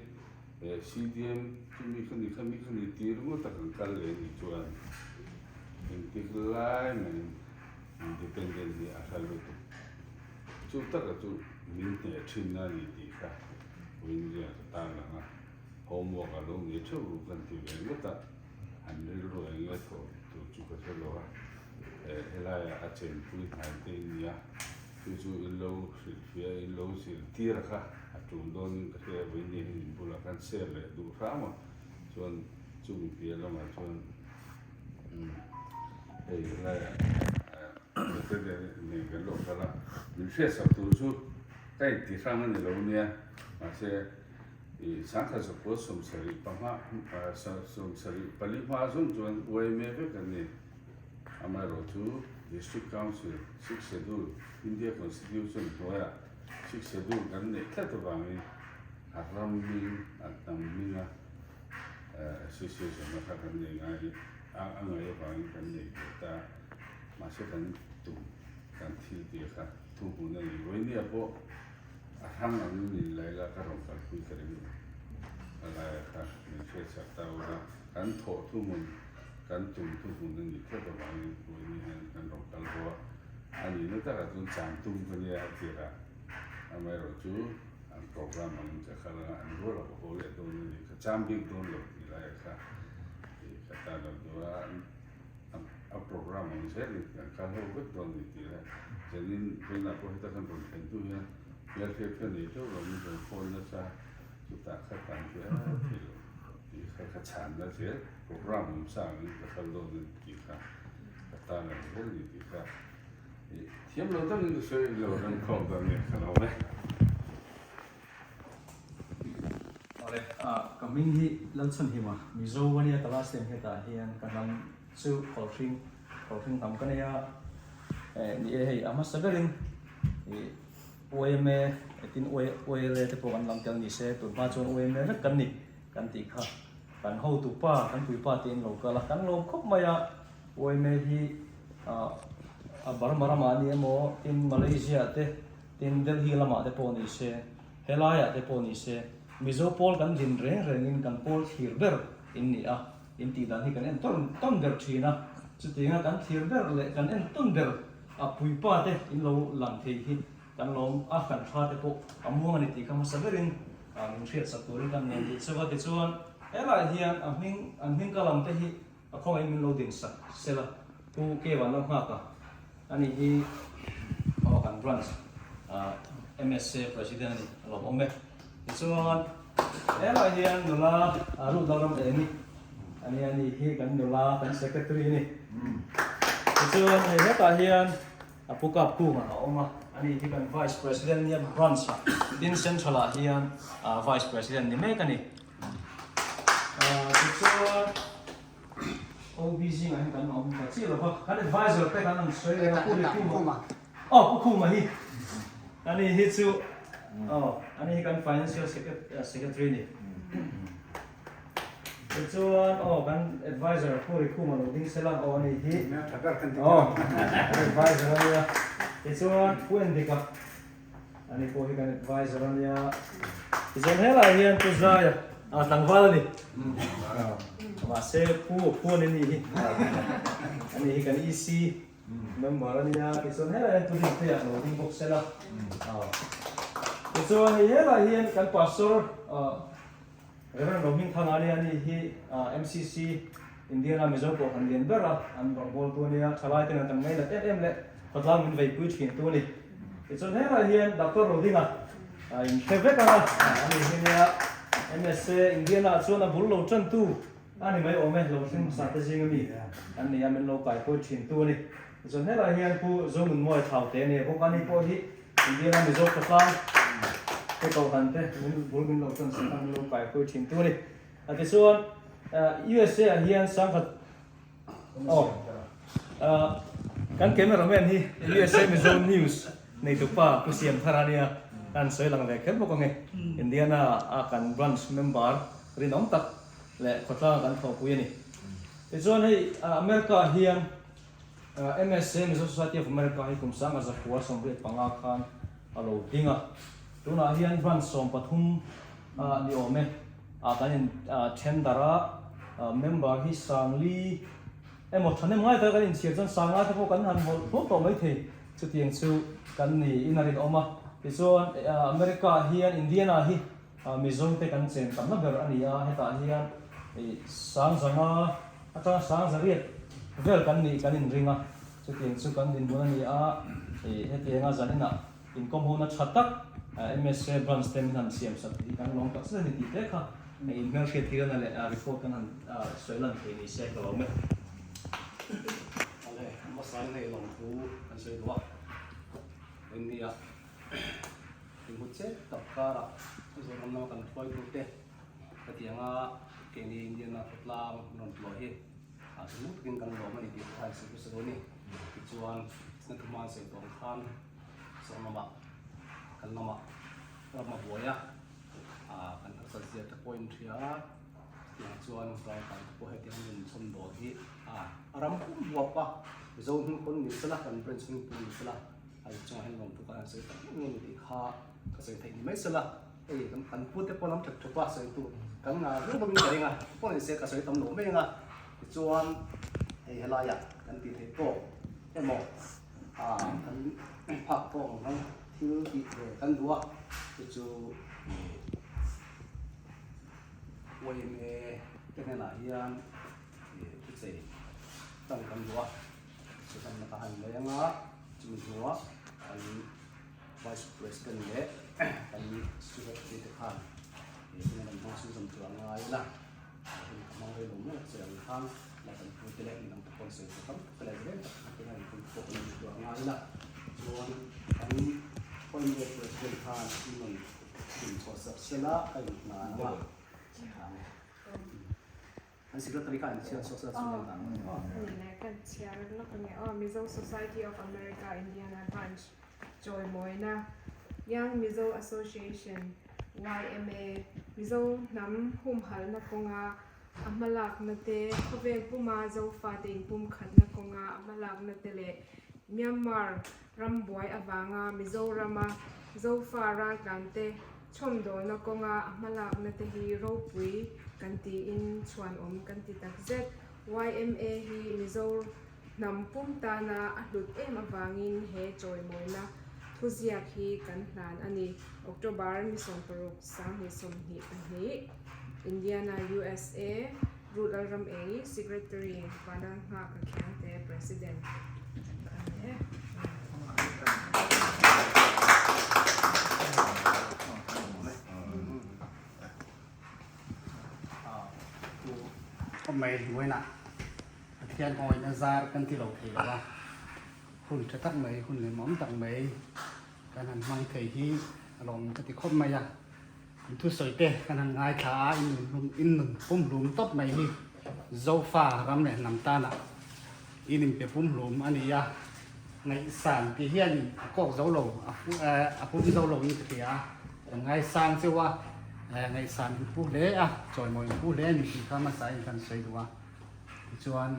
CDM chu mi kha ni kha mi kha ni tir ngawt a kan kal leh nih chuan engtik lai mahin independent hi a hla lutuk. Chu taka chu min hneh thinna a ni tih kha Windia ka tarlang a. Homework a lo nei theuh ru kan ti ve ngawt a, an rilru eng nge thawh tur chu ka hre lo a, helaiah a chenpui hnai te in nia, chu chu in lo hrilhfiah in lo zirtir a kha a tul dawnin ka hria vawiin ni hian in bulah khan share leh duh hram a, chuan chumi piah lamah chuan hei helaiah nei kan lo kal a, min hriatsak tur chu ka inti hrang a ni lo nia, mahse. I sangkhat zakua 75 74 hma zawng chuan yma vek an ni. Amaherawhchu District Council Sixth Schedule India Constitution hnuaiah Sixth Schedule kan neih tlat avangin a ram hming a hnam hminga association a kha kan nei ngai a a ngaih avangin kan nei ve ta. Mahse kan tum kan thil tih kha thuhmun a ni. Vawinia pawh A hrang angin in Laila ka rawn kalpui ka ring lo. A laia kha min hriatchak ta ula, kan thawh thuhmun, kan tum thuhmun a nih tlat avangin vawiin hian kan rawn kal ho a. A nihna takah chuan cham tum ka nia a tirah amaherawh chu an program angin ka kal anga an rual a ka haw leh dawn a ni. Ka cham bik dawn lo tih laia kha ka tan lo duh a. A program ang zelin kan kal ho vek dawn ni tih leh zanin vawiinah pawh heta kan rawn thlen hnu hian hmelhriat kha nei teuh lo min rawn phone nasa chutah kha tan chu a thei lo tih kha ka chhan na zel program awm sa angin ka kal dawn a ni tih kha ka tan ang zel ni tih kha thiam lo dangin ka sawi lo remkhawm dawn nge ka lo e. Awle, ka hming hi Lalchhanhima, Mizo a nia ka last name hetah hian ka hnam chu Khawlhring, Khawlhring hnam ka nei a, ni e hei a hmasa berin ih yma tin YLA te pawh kan lam tel ni se tun hma chuan yma vek kan ni kan tih kha kan hotu pa kan puipa te in lo kal a kan lawm khawp mai a yma hi a Burma ramah a ni emaw tin Malaysia te Tin, Delhi lamah te pawh ni se, helaiah te pawh ni se, Mizo pawl kan din reng rengin kan pawl thlir ber in ni a, in tih dan hi kan en tawn tawn ber thin a, chutianga kan thlir ber leh kan en tawn ber a puipa te in lo lang thei hi kan lawm a, kan tha te pawh a muang a ni tih kha hmasa berin. Min hriat sak turin kan ngen tih chauh a, tichuan helaiah hian a hming an hming ka lam te hi a khawngaihin min lo din sak sela Pu Kevan lo nghak a, ani hi aw kan branch MSA President a ni a lawmawm e. Tichuan helaiah hian nula Ruth Lalram Eni a nia ani hi kan nula kan Secretary a ni. Tichuan hei hetah hian A pu kap kungah a awm a, ani hi kan Vice President nia Branch ah tin Central ah hian Vice President ni mek a ni. Tichuan OB zingah hian kan awm ta chiah lo va, kan advisor te kan han sawi leh a, Pu Khuma, aw Pu Khuma hi ani hi chu aw ani hi kan Financial Secretary a ni. Tichuan aw kan advisor Pu Rikhuma lo ding sela aw ani hi aw kan advisor a nia tichuan Pu Endika ani pawh hi kan advisor a nia tichuan helaiah hian Pu Zaia ah tlangval a ni mahse Pu Pu ani ni hi ani hi kan EC member a nia tichuan helaiah hian Pu Dintea lo ding bawk sela aw tichuan hei helaiah hian kan pastor ah Rev. Rohmingthanga ania ani hi MCC Indiana Mizo Kohhran lian ber a an rawngbawltu ania, thalai ten an kan ngainat em em leh khawtlang min veipui thintu a ni. Tichuan helaiah hian Doctor Rodinga in hre vek ang a, ani hi nia MSA Indiana ah chuan a bul lo tantu a ni mai awm e, lo hring hmasa te zing ami an ni a, min lo kaihpui thintu a ni. Tichuan helaiah hian Pu Zonunmawia Thaute a ni bawk a, ani pawh hi Indiana Mizo khawtlang te kohhran te min bul min lo tan sak a min lo kai pui thin tu a ni. A tichuan USA ah hian sangkhat aw kan cameraman hi USA Mizo News neitupa Pu Siam Thar a nia kan sawi lang ve kher bawk ange. Indiana a kan branch member rinawm tak leh khawtlang a kan thawhpui a ni. Tichuan hei America ah hian MSA, Mizo Society of America hi kum sanga zakua 85 khan a lo ding a. Tunah hian branch 13 ni awm e. Kan in then darh a, member hi sangli emaw thahnem ngai taka kan inchhir chuan sangngai te pawh kan han hawlh thlawt tawh mai thei. Chutiang chu kan ni in a rinawm a. Tichuan America ah hian Indiana hi Mizo te kan chen tamna ber a ni a, hetah hian 500 atanga 800 vel kan nih kan inring a, chutiang chu kan dinhmun a ni a, hetianga zaninah inkawm hona tha tak MSA branch te min han siam sak hi kan lawm tak zet a ni tih te kha inhmelhriat tirna leh report kan han sawi lan thei ni se ka lawm e. Awle, hmasa in hei lawmthu kan sawi duh a, engnia. Inhmu chet tak karah Mizoram lama kan hruaitute hetianga keini Indiana khawtlang min rawn tlawh hi a thinlung takin kan lawm a ni tih kha insawi hmasa dawn a ni. Tichuan china thu hma sawi tawh ang khan Mizoram lamah kan lamah ram a buai a, kan harsat zia te pawh a inhria a, chutiang chuan raltlan te pawh hetiang nun chhawn dawl hi a ram pum huap a, Mizo hming pawn ni sela, kan branch hming pawh ni sela, A in chungah hian lawmthu ka han sawi tak nge ni tih kha ka sawi theih ni mai sela, hei kan pu te pawh lam thep thep a sawi tur kan ngah viau bawkin ka ring a, pawh ni se ka sawi tam lo mai ang a, tichuan hei helaiah kan tih theih tawk emaw ah kan phak tawk ang khan thil tih ve kan duh a, chu chu YMA te hnenah hian thuchei tan kan duh a. Chutan ka han lei anga chumi hnuah kan Vice President leh kan Secretary te khan he hun an hmang chhunzawm tur a ngai ila hun ka hmang rei lo mai che ang khan la kan pu te leh midang te pawh sawi tur tam tak leh zel tak te hian hun pawh kan nei tur a ngai ila chuan kan Honorable President khan min rawn dinchhuah sak sela ka inhnan anga. An secretary kha an chhiar chhuak sela chu eng dan nge aw. Ani leh kan chhiar lawk ange aw Mizo Society of America Indiana Branch chawimawina Young Mizo Association, YMA, Mizo hnam humhalhna kawnga a hmalakna te, khawvel puma Zofate inpumkhatna kawnga a hmalakna te leh Myanmar rambuai avanga Mizorama Zofa raltlante Chhawmdawlna kawnga a hmalakna te hi ropui kan tiin chhuanawm kan ti tak zet. YMA hi Mizo hnam pum tana a hlut em avangin he chawimawina Thuziak hi kan hlan a ni. October ni 60 2022, Indiana, USA, Ruth Lalram Engi, Secretary, Vanal Nghaka Khiangte, President a ni e. Khawp mai hnuaiah Pathian awina zar kan ti lo thei lo a, hun tha tak mai, hun hlimawm tak mai kan han hmang thei hi a lawm ka ti khawp mai a. In thusawi te kan han ngaithla a, in nun in nun pumhlum tawp mai hi Zofa ram leh hnam tanah in inpe pumhlum a ni a, ngaihsan tih hian a kawk zo lo, a pum zo lo in ka ti a, kan ngaisang cheu a, ngaihsan in pu hle a, chawimawi in pu hle a ni tih kha hmasa in kan sawi duh a, tichuan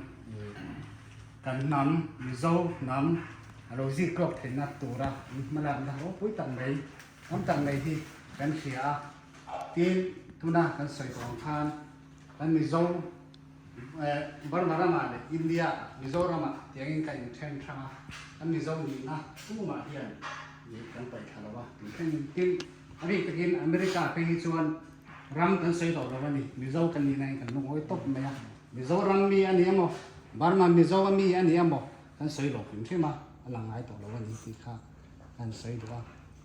kan hnam Mizo hnam a lo zik tlawk theihna tura in hmalakna ropui tak mai Tam tak mai hi kan hria a, tin tuna kan sawi tawh ang khan kan Mizo Burma ramah leh India Mizoramah tiangin ka inthen hrang a, kan Mizo nihna tumah hian kan paih thla lo a, tun thlengin tin a bik takin America phei hi chuan ram kan sawi tawh lo a ni, Mizo kan nihna in kan lungawi tawp mai a, Mizoram mi a ni emaw Burma Mizo a mi a ni emaw kan sawi lo hrim hrim a, a lang ngai tawh lo a ni tih kha kan sawi duh a.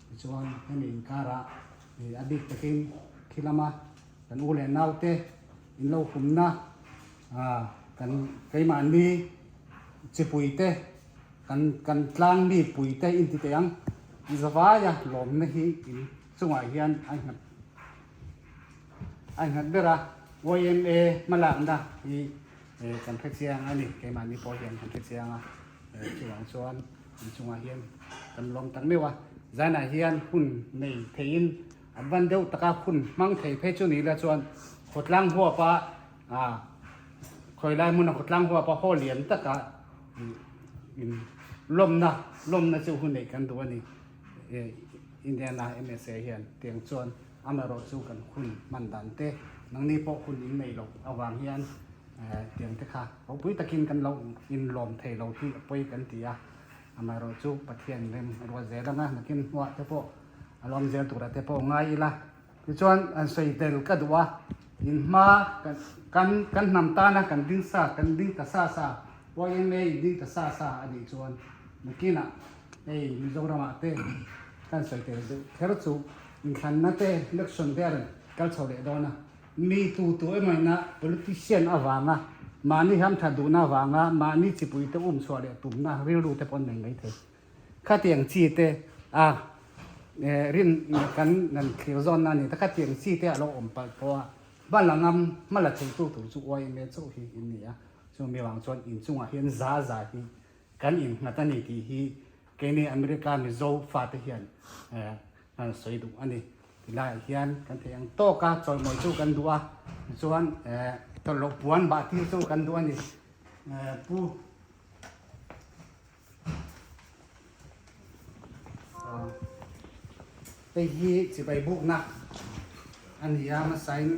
Tichuan hemi inkarah a bik takin khi lama kan u leh naute in lo humna kan keimahni chipui te kan kan tlang mi pui te in ti teh ang zavaia lawmna hi in chungah hian a nghat a nghat ber a YMA hmalakna hi kan hre chiang a ni keimahni pawh hian kan hre chiang a chuvang chuan In chungah hian kan lawm tak meuh a, zanah hian hun nei theiin an van deuh taka hun hmang thei phei chu ni ila chuan khawtlang huapa ah khawi lai hmuna khawtlang huapa haw lian taka in lawmna lawmna chu hun neih kan duh a ni Indiana MSA hian tiang chuan amaherawh chu kan hun hman dan te nangni pawh hun in nei loh avang hian Tiang te kha ropui takin kan lo inlawm thei lo hi a pawi kan ti a, amaherawh chu Pathian rem a ruat zel ang a, nakin hnuah te pawh a lawm zel turah te pawh ngai ila. Tichuan an sawi tel ka duh a, in hma kan kan hnam tana kan ding sa kan ding ta sa sa, YMA in ding ta sa sa a nih chuan nakinah hei Mizoramah te kan sawi tel deuh kher chu inthlanna te election te a rawn kal chho leh dawn a. Mi tu tu emaw ina politician avanga mahni hamtha duhna avanga mahni chipui te um chhuah leh tumna rilru te pawh an nei mai thei. Khatiang chi te a rin kan nan thlir zawnna a ni ta. Khatiang chi te a lo awm palh pawh a hma la ngam hma la theitu tur chu YMA chauh hi in ni a. Chumi avang chuan inchungah hian za za hi kan innghat a ni tih hi keini America Mizo fate hian kan sawi duh a ni. Tilaiah hian kan theih ang tawk a chawimawi chu kan duh a, tichuan tawlh loh puan bah tir chu kan duh a ni. Pu Hei hi chibai bukna a ni a, hmasain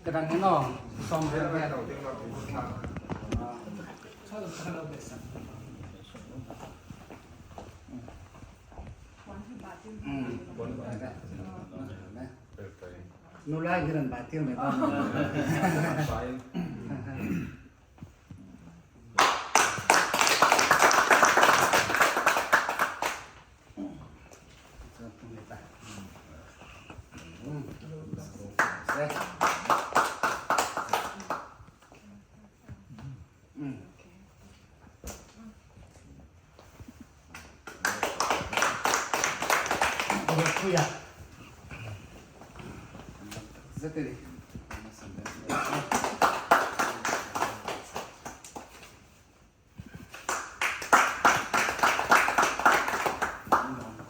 ka dang en aw sawm vel vel. Nula hian an bah tir mai dawn.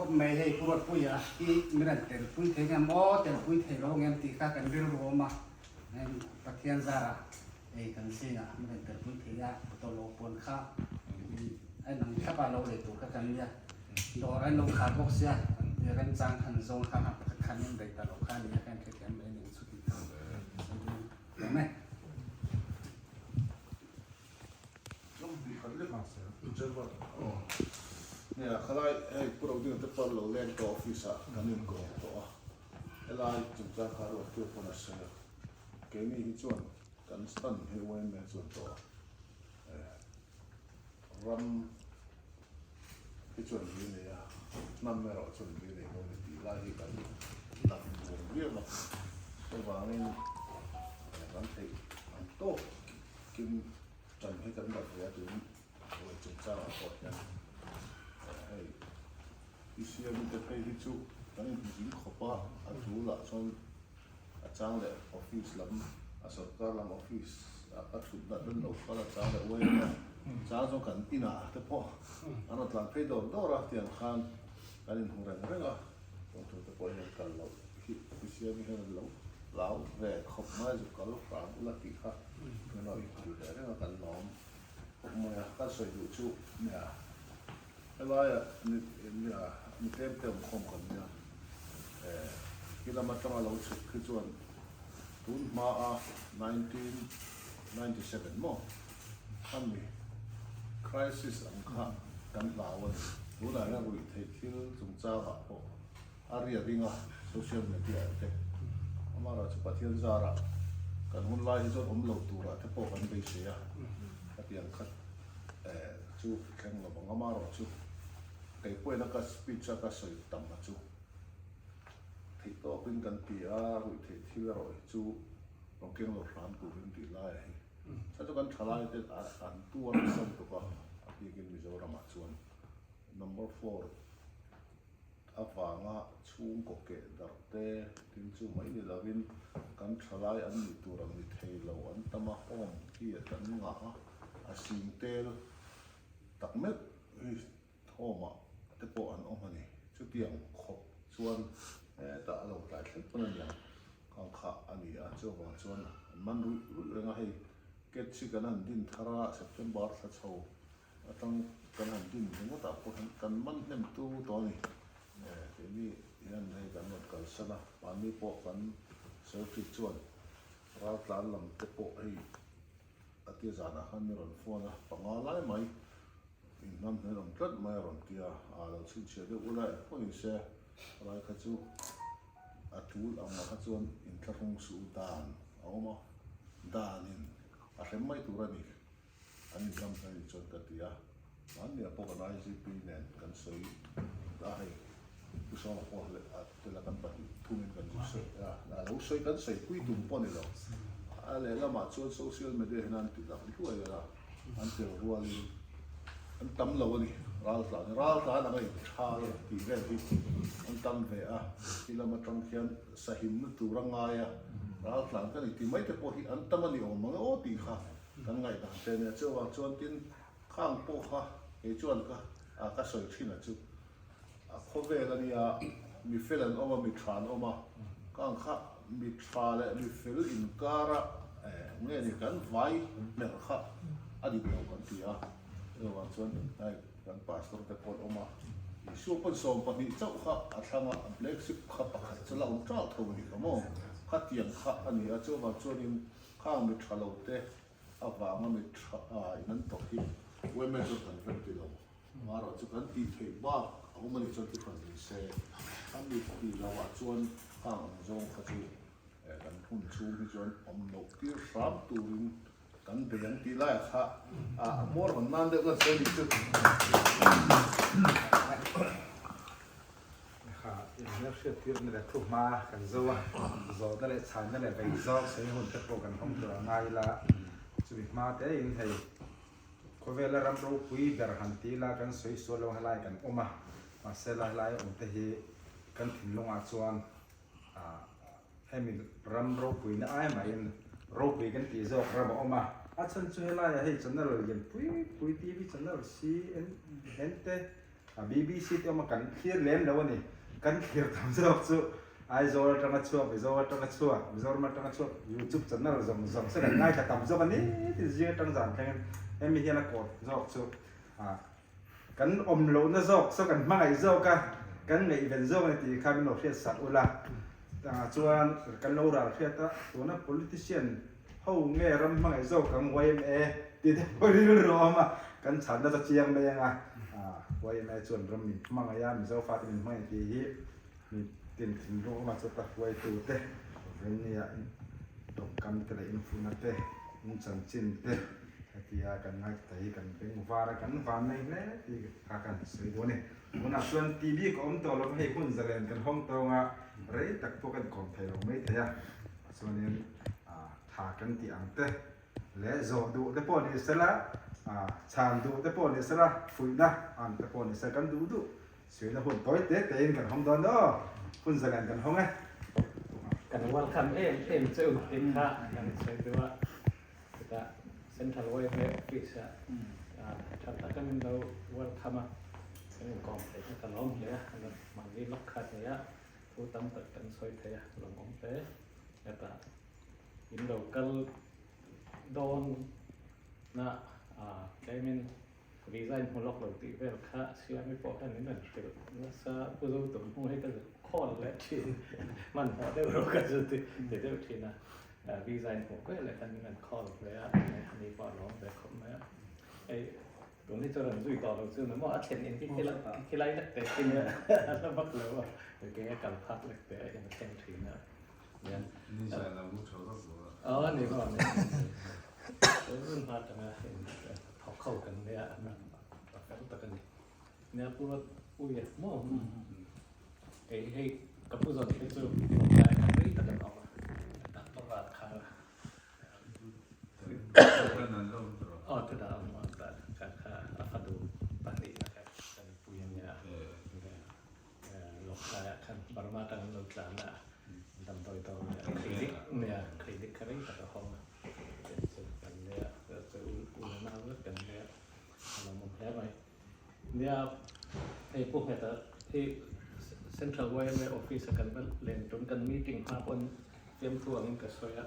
Mai hei pu Ruatpuia hi min rawn tel pui thei ngem aw tel pui thei lo ngem tih kha kan rilru awm a Pathian zarah Hei kan zingah an rawn tel pui thei a, tawlh pawn kha a inang thlap a, lo lei tur kha kan nia, dawr an lo khar bawk sia, remchang khan zawng kha pakhat khan in daih ta lo kha a nia, ka inhrethiam mai a ni ang chu tih kha thiam e. Nia, khalai hei Pu Rodinga te pawh lo leng tawh office ah kan inkawm tawh a, helai chungchang kha ruattu pawn a sawi a, keini hi chuan kan stand hi yma chuan tawh ram hi chuan lui nei a, hnam erawh chuan lui nei lo a ni tih lai hi kan lam bur viau a, chuvangin kan theih ang tawk kim tan hi kan la ve a tun ruai chungchangah pawh hian hei PCM te phei hi chu kan inhmu zing khawp a, a tulah chuan a chang leh office lam a sorkar lam office ah ka thut dat dawn lo kal a chang leh uai a chang chuan kan inah te pawh an rawn tlan phei dawr dawr a tiang khan kan inhmu reng reng a chuan thu te pawh hian kal loh hi PCM hian an lo hlau ve khawp mai zu kal hram ula tih kha min rawn inhmu ve reng a kan lawm khawp mai a ka sawi duh chu nia Helaia mi tlem te awm khawm kan nia. Khi lam atanga lo chhuk khi chuan tun hmaa 1997 maw khami crisis ang kha kan hlau a ni. Tunah hian ruih theih thil chungchangah pawh a ria ding a social media ah te. Amaherawhchu Pathian zarah kan hun lai hi chuan awm lo turah te pawh kan beisei a, khatiang kha chu thleng lo ang amaherawhchu kei pawhin a ka speech a ka sawi tam a chu theih tawkin kan ti a ruih theih thil erawh hi chu rawn keng lo hram turin tih lai a hi chuan chu kan thalai te an tuar nasa lutuk a a bikin Mizoramah chuan number four avanga chhungkaw keh darh te tin chu mai ni lovin kan thalai an nih tur ang ni thei lo an tam a, home hi a kan ngah a, a sing tel tak meuh hi home ah te pawh an awm a ni. Chutiang khawp chuan hetah a lo tlai thleng pawn a niang khang kha a ni a, chuvang chuan an man ruih ruih reng a, hei cat hi kan han din thar a, September thla chho Atang kan han din ringawt ah pawh hian kan man hnem tu tawh a ni. Keini hian hei kan rawn kalsan a, mahni pawh kan secretary chuan raltlan lam te pawh hei a tia zanah khan mi rawn phone a, panga lai mai inhnam hmel awm tlat mai a rawn ti a, aa lo chhinchhiah deuh ula engpawh ni se rai kha chu a tul ang ah kha chuan inthlahrung suh dan a awm a, danin a hrem mai tur a ni. An inhlam hna ni chuan ka ti a, mahnia pawh kan IGP nen kan sawi a hei Pu Sawma pawh leh a tela kan 3 in kan zu sawi a, a lo sawi kan sawi pui tum pawh a ni lo. A lehlamah chuan social media hian an ti dang hluai a, an tel rualin an tam lo a ni, ral tlan hi ral tlan anga inthal tih vel hi an tam ve a, khi lam atang khian sahimna tur a ngai a, ral tlan ka ni ti mai te pawh hi an tam a ni awm ang e aw tih kha. Kan ngaihdan che nia chuvang chuan tin khang pawh kha kei chuan ka a ka sawi thin a chu a khawvel a nia mi fel an awm a mi tha an awm a khang kha mi tha leh mi fel inkar a nge ni kan vai hmer kha a dik lo kan ti a chuvang chuan hei kan pastor te pawh an awm a Isua pawn 12 chauh kha a thlang a black sheep kha pakhat chu la awm teuh tho a ni kha maw khatiang kha a ni a chuvang chuanin Khang mi tha lo te avanga mi tha in an tawrh hi women chuan kan rem ti lo. Amaherawh chu kan tih theih bak a awm a nih chuan thil hran ni se. A mi tih loh ah chuan khang ang zawng kha chu kan hun chhung hi chuan awm loh tir hram turin kan bei ang tih laiah kha a hmawr hawn nan deuh kan sawi nih chu. Kha inhmel hriat tirna leh thu hma kan zo a, zawhna leh chhanna leh vei zawk sawi hun te pawh kan hawng tur a ngai ila, chumi hma te in hei khawvela ram ropui ber han ti ila kan sawi sual lo helai kan awm a, mahse la helai awm te hi kan thinlungah chuan ah hemi ram ropuina ai mahin ropui kan tih zawk ram a awm a, a chhan chu helaiah hei channel lian pui pui TV channel CNN te A BBC te awm a kan thlir lem lo a ni. Kan thlir tam zawk chu Aizawl atanga chhuak, Mizo atanga chhuak, Mizoram atanga chhuak YouTube channel zawng zawng se kan ngaithla tam zawk a ni tin zing atang zan thlengin hemi hian a kawt zawk chu kan awm lohna zawk saw kan hmangaih zawk a, kan ngaihven zawk a ni tih kha min lo hriat sak ula. Chuan kan lo ral hriat a, tuna politician ho nge ram hmangaih zawk ang yma. Tih te pawh rilru a awm a, kan chhan nasa chiang mai ang a, YMA chuan ram min hmangaih a, Mizo fate min hmangaih tih hi mi tin thinlung awm a, chuta hruaitu te Venia tawngkam te leh infuhna te, in chanchin te hetia kan ngaithla hi kan beng var a, kan van nei hle tih kha kan sawi duh a ni. Tunah chuan tih bik a awm tawh lo va, hei hun zalen kan hawng tawng a, rei tak pawh kan kawm thei lo maithei a, chuanin tha kan tih ang te. Leh zawh duh te pawh ni sela, chhan duh te pawh ni sela, fuihna ang te pawh ni sela kan duh duh suihna hun tawi te tein kan hawng dawn aw, hun zalen kan hawng e. Kan welcome em em che u tih kha kan sawi duh a, chutah Central YMA Office ah tha taka min lo welcome a, kan inkawm theih kha ka lawm hle a, mahni lawk kha a ni a, thu tam tak kan sawi thei a, lawmawm hle. Hetah In lo kal dawn na tlemin visa in hmu lawk lo tih vel kha Siami pawh khan min rawn hrilh nasa Pu Zo tum hnu hi ka call leh thin hmanhmawh deuh rawh ka zu ti deuh thin a visa in hmuh kual leh khan min rawn call ve a ani pawh a lawm ve khawp mai a hei tun hi chu rawn zui tawh lo chu ni maw a thlen in khi khilai lek te khi nia a la vak lo a ke a kal phak lek te a in a thleng thin a. Ni zan a mu tha vak lo a. Aw ni maw ni. Tun hma atanga thawk ho kan nia a fel tak a ni. Nia pu Ui a maw kei hei ka pu zawn te chu tlawmngai kha rei tak an awm a tak ka vat kha aw te dah awm a ka kha a fanu pahnihna kha kan pui a nia. Lawk laiah khan Burma atang an lo tlan a, damdawi dawr leh clinic nia clinic kha rei tak a hawng a, chu kan nia chu u la nau vek kan nia a lawmawm hle mai. Nia hei Pu Ngheta hi Central YMA office a kan va len tum kan meeting hma pawn fiamthu angin ka sawi a,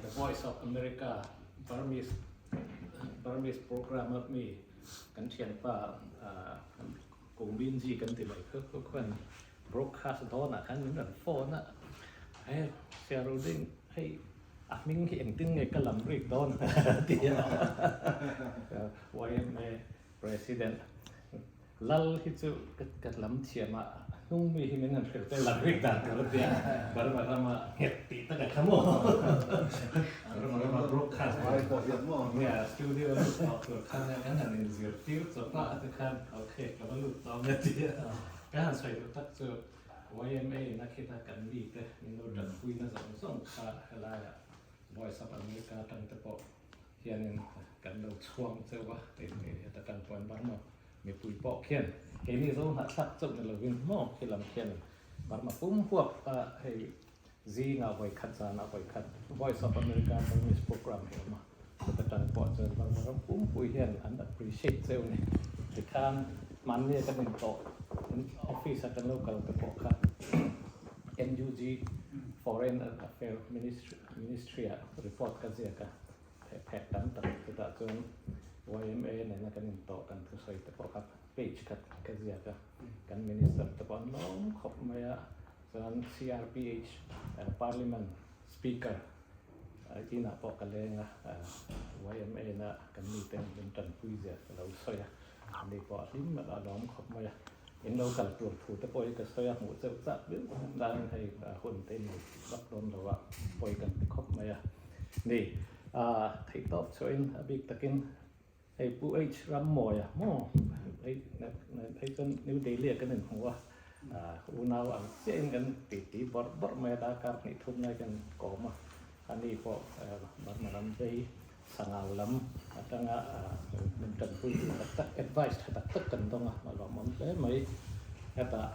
The Voice of America Burmese Burmese program a mi kan thianpa Kungminji kan ti mai kha khaw khuan broadcast dawnah khan min rawn phone a, he Siarudin hei a hming hi engtin nge ka lam rik dawn a ti a, YMA President Lal hi chu ka lam thiam a, a hnung mi hi min rawn hrilh te lam rik dan tur a ti a, Burma rama nghet tih tak a kha maw? Burma rama broadcast studio a lut tawh tur khan kan han inzirtir chawp a tikhan Ok, ka va lut tawng e tia. Ka han sawi duh tak chu YMA in a khita kan mite min lo tanpuina zawng zawng kha helaiah Voice of America atang te pawh hianin kan lo chhuang cheuh a, heta kan puan Burma mipui pawh khian keini zo hnahthlak chauh ni lovin maw khi lam khian Burma pum huap a hei Zingah vawikhat zanah vawikhat Voice of America Burmese program hi a awm a, chuta tan pawh chuan Burma ram pumpui hian an appreciate cheu a ni. Tikhan hmanni a kan intawh office a kan lo kal te pawh kha NUG Foreign Affair Ministry ah report ka ziak a, phek tam tak chutah chuan YMA nena kan intawh kan thusawi te pawh kha page khat ka ziak a, kan minister te pawh an lawm khawp mai a. Chuan CRPH Parliament Speaker inah pawh ka leng a, YMA na kan mite min tanpui zia ka lo sawi a, ani pawh a hlim a lawm khawp mai a. In lo kal tur thu te pawh hi ka sawi a, hmuh cheuh chak viau danin hei hun te in vak dawn lo a, pawi kan ti khawp mai a. Ni, theihtawp chhuahin a bik takin Hei Pu H Rammawia maw hei hei chuan New Delhi ah kan inhmu a, unau ang chiahin kan titi bawrh bawrh mai a, darkar hnih thum lai kan kawm a, ani pawh Burma ram vei Sangau lam atanga min tanpui tu tak tak advice tha tak tak kan dawng a, a lawmawm hle mai. Hetah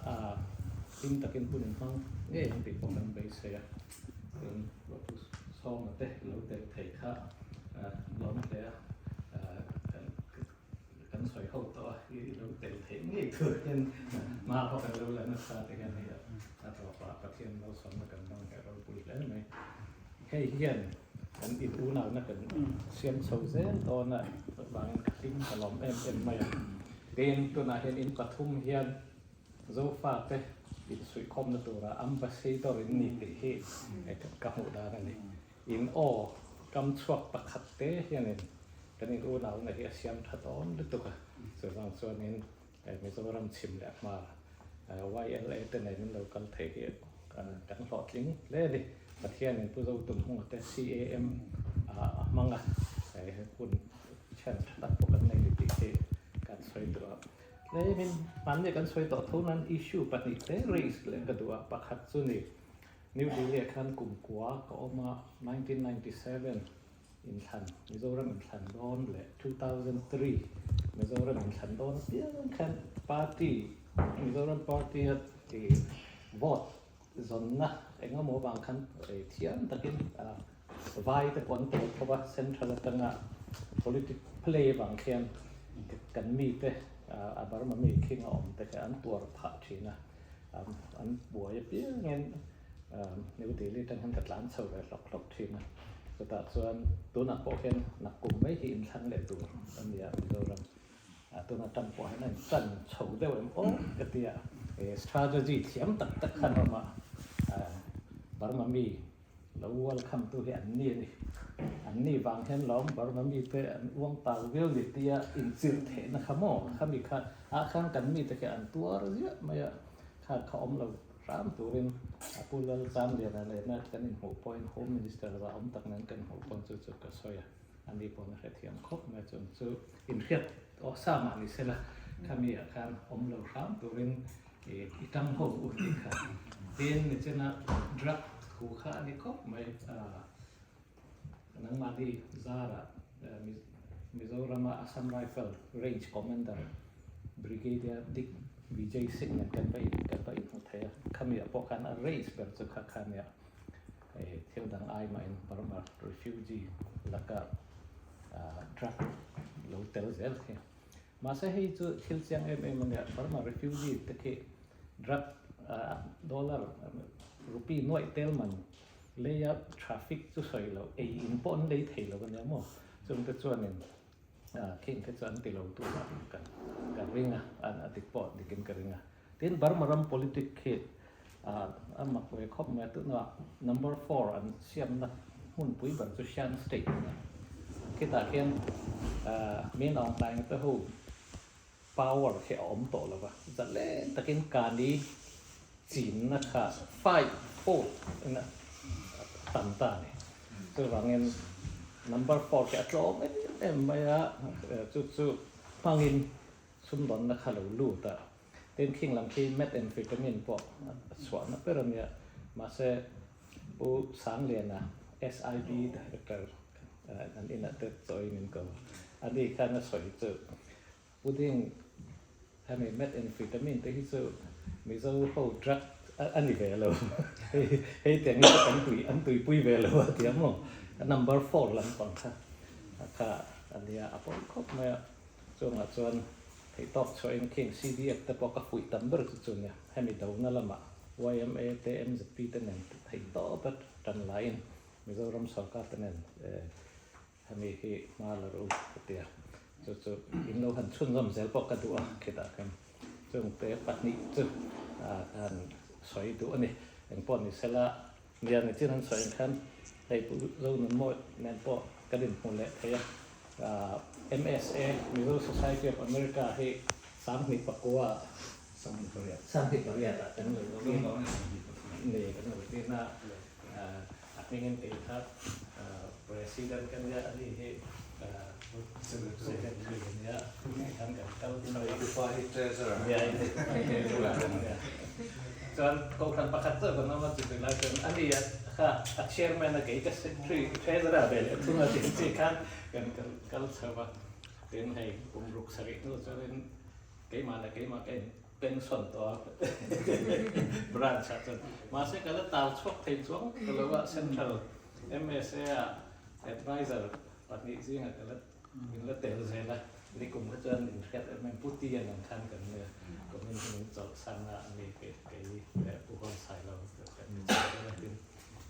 hlim takin hun inhmang ngei ang tih pawh kan beisei a, tin Pu Sawma te lo tel thei kha lawm hle a. Kan sawi ho tawh a, i lo tel theih ngei tur hian hma pawh kan lo la nasa te hian hei a tawpah Pathian malsawmna kan dang leh ropui hle mai. Hei hian kan in unauna kan siam chho zel dawn a, chuvangin ka hlim ka lawm em em mai a. Tin, tunah hian in pathum hian Zofate insuihkhawmna tura ambassador in ni tih hi ka hmuh dan a ni. In aw kam chhuak pakhat te hianin. Kan in unauna hi a siam tha dawn lutuk a, chuvang chuanin Mizoram chhim leh hmar YLA te nen in lo kal thei hi kan hlawhtling hle a ni. Pathianin Pu Zotumhunga te CAM a hmang a, hun chhian tha tak pawh kan nei ni tih hi kan sawi duh a. Tlemin hmanni kan sawi tawh tho nan issue pahnihte raise leh ka duh a, pakhat chu ni New Delhi ah khan kum kua ka awm a, 1997 inthlan, Mizoram inthlan dawn leh 2003 Mizoram inthlan dawn apiang khan party, Mizoram party a vote zawnna eng emaw avang khan thiam takin vai te pawh an tel khawp a, central atanga politic play avang khian kan mite a Burma mi khing a awm te kha an tuar phah thin a, an buai apiangin New Delhi atang hian ka tlan chho ve hlawk hlawk thin a, chutah chuan tunah pawh hian nakkum mai hi inthlang leh tur a nia Mizoram. Tuna tan pawh hian a intan chho deuh em aw ka ti a, strategy thiam tak tak khan a awm a, Burma mi lo welcome tu hi an ni a ni. An ni vang hian lawm Burma mite an uang tau viau ni tia inchirh theihna kha maw khami kha ah khan kan mite khi an tuar ziah mai a, kha kha awm lo hram turin a Pu Lalchamliana lehna kan inhmuh pawhin Home Minister za awm tak nen kan inhmuh pawhin chu chu ka sawi a. A ni pawh na hrethiam khawp mai chuan chu inhriat aw sa mah ni sela khami ah khan awm lo hram turin i tang ho u tih kha tin nichina drug thu kha a ni khawp mai nangmahni zara Mizorama Assam Rifle Range Commander Brigadier Dik Vijay Singh nen kan va in kan va inhmu thei a khami ah pawh khan a raise ber chu kha kha nia. Hei thil dang ai mahin Burma refugee laka drug lo tel zel khi. Mahse hei chu thil chiang em em a nia, Burma refugee te khi drug dollar rupee nuaih tel man leia traffic chu sawi loh ei in pawh an lei thei lo a nia maw? Chungte chuanin khing te chu an ti lo tur a ka ring a, a dik pawh dikin ka ring a. Tin, Burma ram politic khi a mak ve khawp mai a, tunah number four an siamna hmunpui ber chu Shan State a ni. Khitah khian Min Aung Hlaing te ho power khi a awm tawh lo va, zalen takin Kani chinna kha five fold in a tam ta a ni. Chuvangin number four khi a tlawm em em mai a, chu chu hmangin Sumdawnna kha lo lut a, tin khing lam khi methamphetamine pawh a chhuahna ber a nia. Mahse, Pu Sangliana, SIB Director an inah te chawiin min ko a, ani khan a sawi chu, Pu Ding, hemi methamphetamine te hi chu Mizo ho drug a ni ve lo, hei tiang hi chu kan tui an tuipui ve lo a ti ang maw? Number four lampang kha kha a nia, a pawi khawp mai a. Chungah chuan theihtawk chhuahin khing CDF te pawh ka fuih tam ber chu chu nia. Hemi dona lamah yma te mzp te nen theihtawp a tan laiin Mizoram sorkar te nen hemi hi hma la ru ka ti a. Chu chu in lo han chhunzawm zel pawh ka duh a khitah khan chungte pahnih chu ka han sawi duh a ni. Engpawh ni sela Nia nichin an sawi ang khan hei Pu Zonunmawi nen pawh kan inhmu leh thei a, MSA, Mizo Society of America hi 2009 2008 ah kan lo tin ni kan lo tin a, a hmingin kei kha President ka nia ani hi Secretary a nia tikhan kan kal chho a, nia nia. Chuan kohhran pakhat chu kan awm a chutih lai chuan a ni a kha a chairman a kei ka secretary treasurer ve leh thung a tih chi khan kan kal chho a tin hei kum ruk sarih hnu chuanin keimah leh keimah ka in pension tawh a branch ah chuan mahse ka la tal chhuak thei chuang ta lo a central M_S_A ah advisor pahnih zingah ka la Min la tel zel a, nikum kha chuan in hriat em em Pu Tia nang khan kan kumin hi min chawlh san a ani kei kei leh Pu Hawn Sailo kan ni chho zel a tin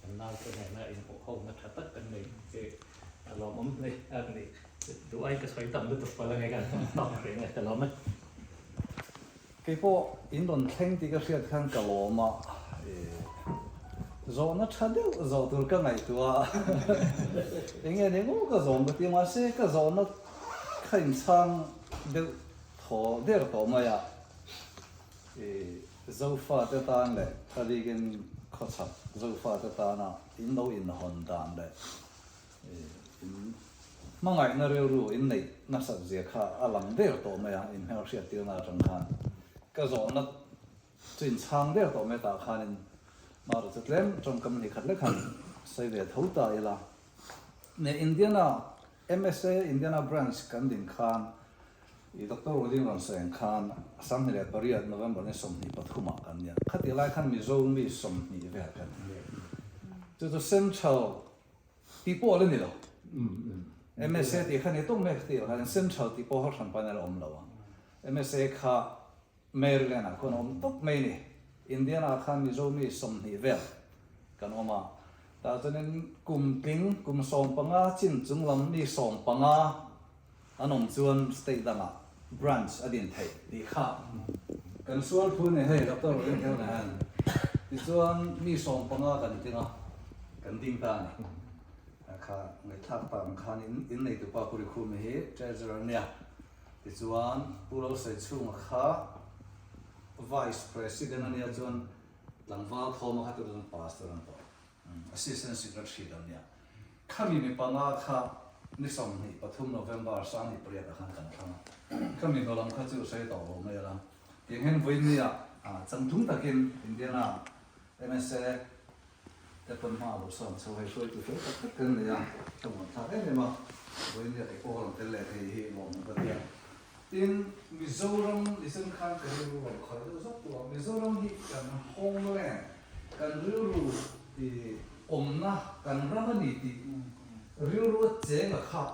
kan nau te nena inhmuh ho na tha tak kan nei hi a lawmawm hle a ni. Duh ai ka sawi tam lutuk palh ange kan tawk rih nge ka lawm e. Keipawh in rawn thleng tih ka hriat khan ka lawm a. Zawhna tha deuh zawh tur ka ngaihtuah a, enge ni maw ka zawm ka ti mahse ka zawhna kha inchhang deuh thaw der tawh mai a, i Zofa te tan leh a bikin khawchhak Zofa te tana in lo inhawn dan leh i in hmangaihna rilru in neih nasat zia kha a lang der tawh mai a, in hmelhriattirna atang khan ka zawhna Chu inchhang der tawh mai tah khanin Mara chu tlem tawngkam ni khat lek han sawi ve tho ta ila. Ne Indiana MSA Indiana Branch kan din khan i Doctor Rudin rawn sawi ang khan 28 November ni 23 ah kan nia. Khatih lai khan Mizo mi 20 vel kan ni. Chu chu Central tih pawh a la ni lo. MSA tih kha ni tawk mai khatih khan Central tih pawh kha hran pawn a la awm lo a. MSA kha Maryland ah khuan a awm tawp mai ni. Indiana ah khan Mizo mi 20 vel kan awm a, tah chuanin kum tling kum 15 chin chung lam mi 15 an awm chuan state dangah branch a din theih tih kha kan sual thu ni hei Doctor Rinhel hian tichuan mi 15 kan tling a, kan ding ta a ni. Kha ngaihthlak tak ang khan in neitupa Pu Rikhumi hi Treasurer nia. Tichuan, Pu Losaichhunga kha Vice President a nia chuan tlangval thawma kha tuna chuan Pastor an tawh, Assistant Secretary an nia. Khami mi panga kha ni 23 November 2008 ah khan kan thlang a. Khami hnu lam kha chu sawi tawh lo mai ala. Tiang hian vawinia changtlung takin Indiana MSA Te pawn hma lo sawn chho hei hruaitu fel tak tak kan nei a, ka muan thlak em em a, vawiin kei pawh ka rawn tel leh thei hi lawmawm ka ti a. Tin, Mizoram nichen khan ka rilru rawn khawih deuh zawk tawh a, Mizoram hi kan homeland, kan rilru i awmna, kan ram a ni tih rilru a cheng a kha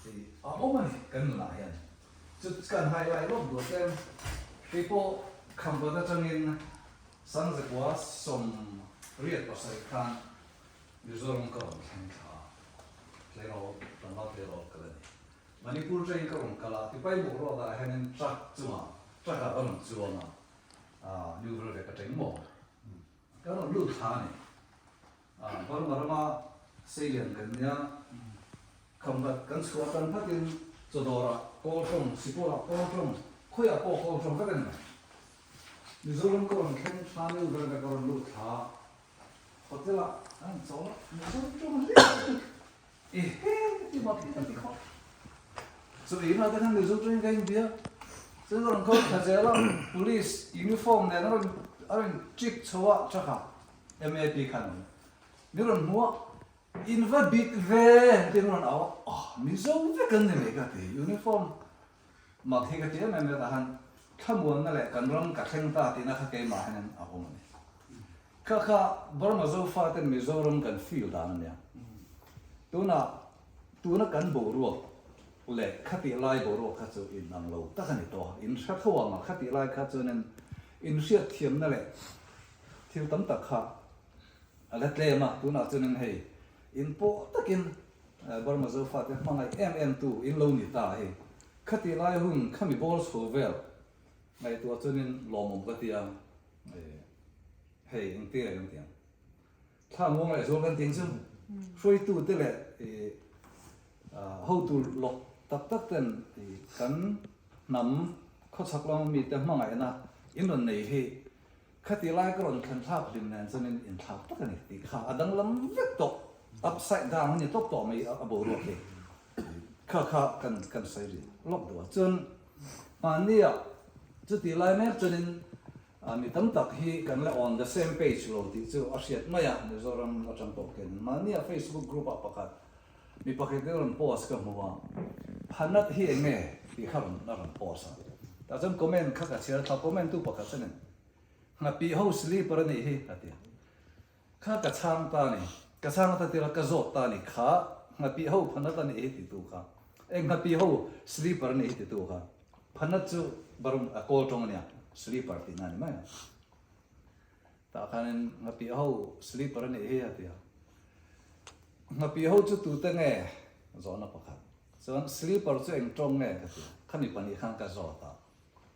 i a awm a ni kan nunah hian. Chu kan highlight lawk duh tlem, kei pawh Khampat atangin Sangzakua 87 khan Mizoram ka rawn thleng thla a, tleirawl, tlangval tleirawl ka la ni. Manipur train ka rawn kal a, tipai bawk ruat ah hianin truck chungah, truck ah ka rawn chuang a, ah New Vel ve ka teng maw? Ka rawn lut thla a ni. Ah Burma rama seilian kan nia, Khamkhat kan chhuah tan phatin chawdawrah kawl tawng, sikawlah kawl tawng, khawiah pawh kawl tawng vek a ni mai. Mizoram ka rawn thleng thla neu ber vek a rawn lut thla hotel ah an rawn chawl a, Mizoram tawng hle lutuk e he ti mak hi ka ti khawp. Chu inah te khan Mizo tawngin ka inbia, chuan ka rawn kal thla zel a, police uniform nen a rawn a rawn chik chho a truck ah MAP khan min rawn hmu a, in va bit ve tiin a rawn au a, ah Mizo vek an ni mai ka ti, uniform Mak hi ka ti em em e tahan thlamuanna leh kan ram ka thleng ta tihna kha keimah hian a awm a ni. Kha kha Burma Zofa ten Mizoram kan feel dan a nia. Tunah tuna kan boruak leh khatih lai boruak kha chu in ang lo tak a ni tawh a, in hre tho ang a, khatih lai kha chuanin in hriatthiamna leh thil tam tak kha a la tlem a, tunah chuanin hei in pawh takin Burma Zofate hmangaih em em tu in lo ni ta hei. Khati lai hun khami ball chho vel ngaihtuah chuanin lawmawm ka ti a, hei engti leh kan ti ang. Thla muang leh zual kan ti ang chu hruaitu te leh hotu lawk tak tak ten kan hnam khawchhak lama mite hmangaihna in rawn nei hi Khati lai ka rawn thlen thlak hlim nen chuanin inthlak tak a ni tih kha a danglam vek tawh, upside down a ni tawp tawh mai a boruak hi. Kha kha kan kan sawi ri lawk duh a. Chuan mahnia chuti lai mek chuanin mi tam tak hi kan la on the same page lo tih chu a hriat mai a, Mizoram atang pawh khian mahnia Facebook group ah pakhat mi pakhat in rawn post ka hmu a, Phanat hi eng nge tih kha rawn a rawn post a. Tah chuan comment kha ka chhiar thla, comment tu pakhat chuanin Nghapih ho sleeper a nih hi a ti a. Kha ka chhang ta a ni, ka chhang ta tir a, ka zawt ta a ni, kha nghapih ho phanat a nih hi ti tu kha, eng nghapih ho sleeper a nih hi ti tu kha, phanat chu barum a kawl tawng a nia, sleeper tihna a ni mai a. Tah khanin nghapih ho sleeper a nih hi a ti a. Nghapih ho chu tute nge? Zawhna pakhat. Chuan sleeper chu eng tawng nge ka ti a, khami pahnih khan ka zawt a.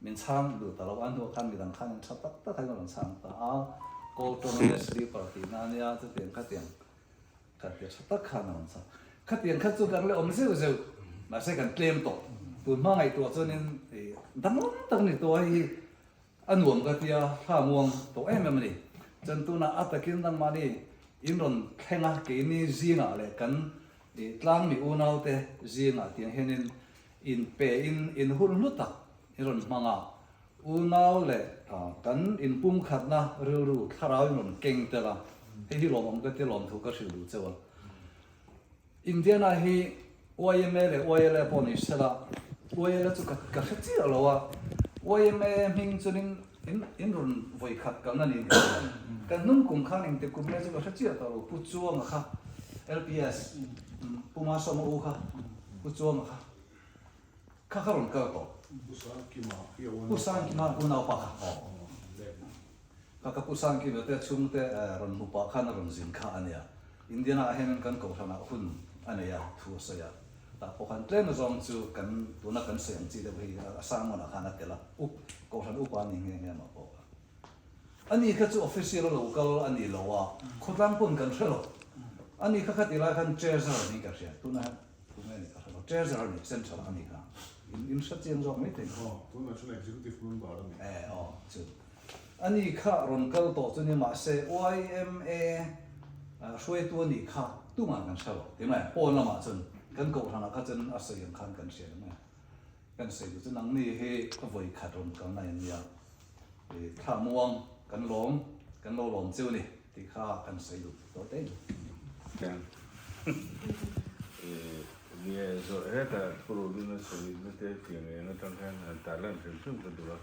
Min chhang duh ta lo a, hnuah khan midang khan in tha tak tak hian rawn chhang ta a. Kawl tawng ania sleeper tihna ania chutiang khatiang kha tia tha tak khan a rawn chhak. Khatiang kha chu kan la awm zeuh zeuh mahse kan tlem tawh. Tun hma ngaihtuah chuanin danglam tak ni tawh a hei hi a nuam ka tia thla muang tawh em em a ni. Chuan tunah a takin nangmahni in rawn thleng a keini zingah leh kan tlangmi unaute zingah tiang hianin inpe in inhur hlu tak in rawn hmang a. Unau leh kan inpumkhatna rilru thlarau in rawn keng tel a, hei hi lawmawm ka ti lawmthu ka hrilh duh cheu a. Indiana hi yma leh YLA pawh ni sela, YLA chu ka ka hre chiah lo a, yma hming chuan in in rawn vawi khat kalna ni ka hria. Kan hnung kum khan engti kum nge chu ka hre chiah tawh lo, Pu Chuanga kha LPS, Pu Masawma u kha, Pu Chuanga kha. Kha kha rawn kal tawh. Pu Sangkima hi a unau. Pu Sangkima unaupa kha. Aw. Kha ka Pu Sangkima te chhungte rawn hmu pah khan a rawn zin kha a nia. Indiana ah hianin kan kohhranah hun a nei a, thu a sawi a. Tah pawh khan tlem azawng chu kan tuna kan sawi ang chi deuh hi a sermon ah khan a tel a. Up, kohhran upa a ni nghe nghe mah pawh kha. Ani kha chu official a lo kal a ni lo a, khawtlang pawn kan hre lo. Ani kha kha ti lai khan treasurer niin ka hria. Tunah hian Tunge ni ka hre lo. Treasurer a ni, central a ni kha. In in hre chiang zawk mai thei. Aw, tunah chuan executive member a ni. E, aw, chu. Ani kha rawn kal tawh chu ni mahse yma hruaitu a nih kha tumah kan hre lo ti mai. Pawn lamah chuan kan kohhranah kha chuan a sawi ang khan kan hria mai a. Kan sawi duh chu nangni hi ka vawi khat rawn kalna in nia. Thla muang kan lawm, kan lo lawm cheu ni tih kha kan sawi duh tawh te. Nia zawh hetah thurulin a sawi na te tiang eng atang khan han tarlan hrim hrim ka duh a.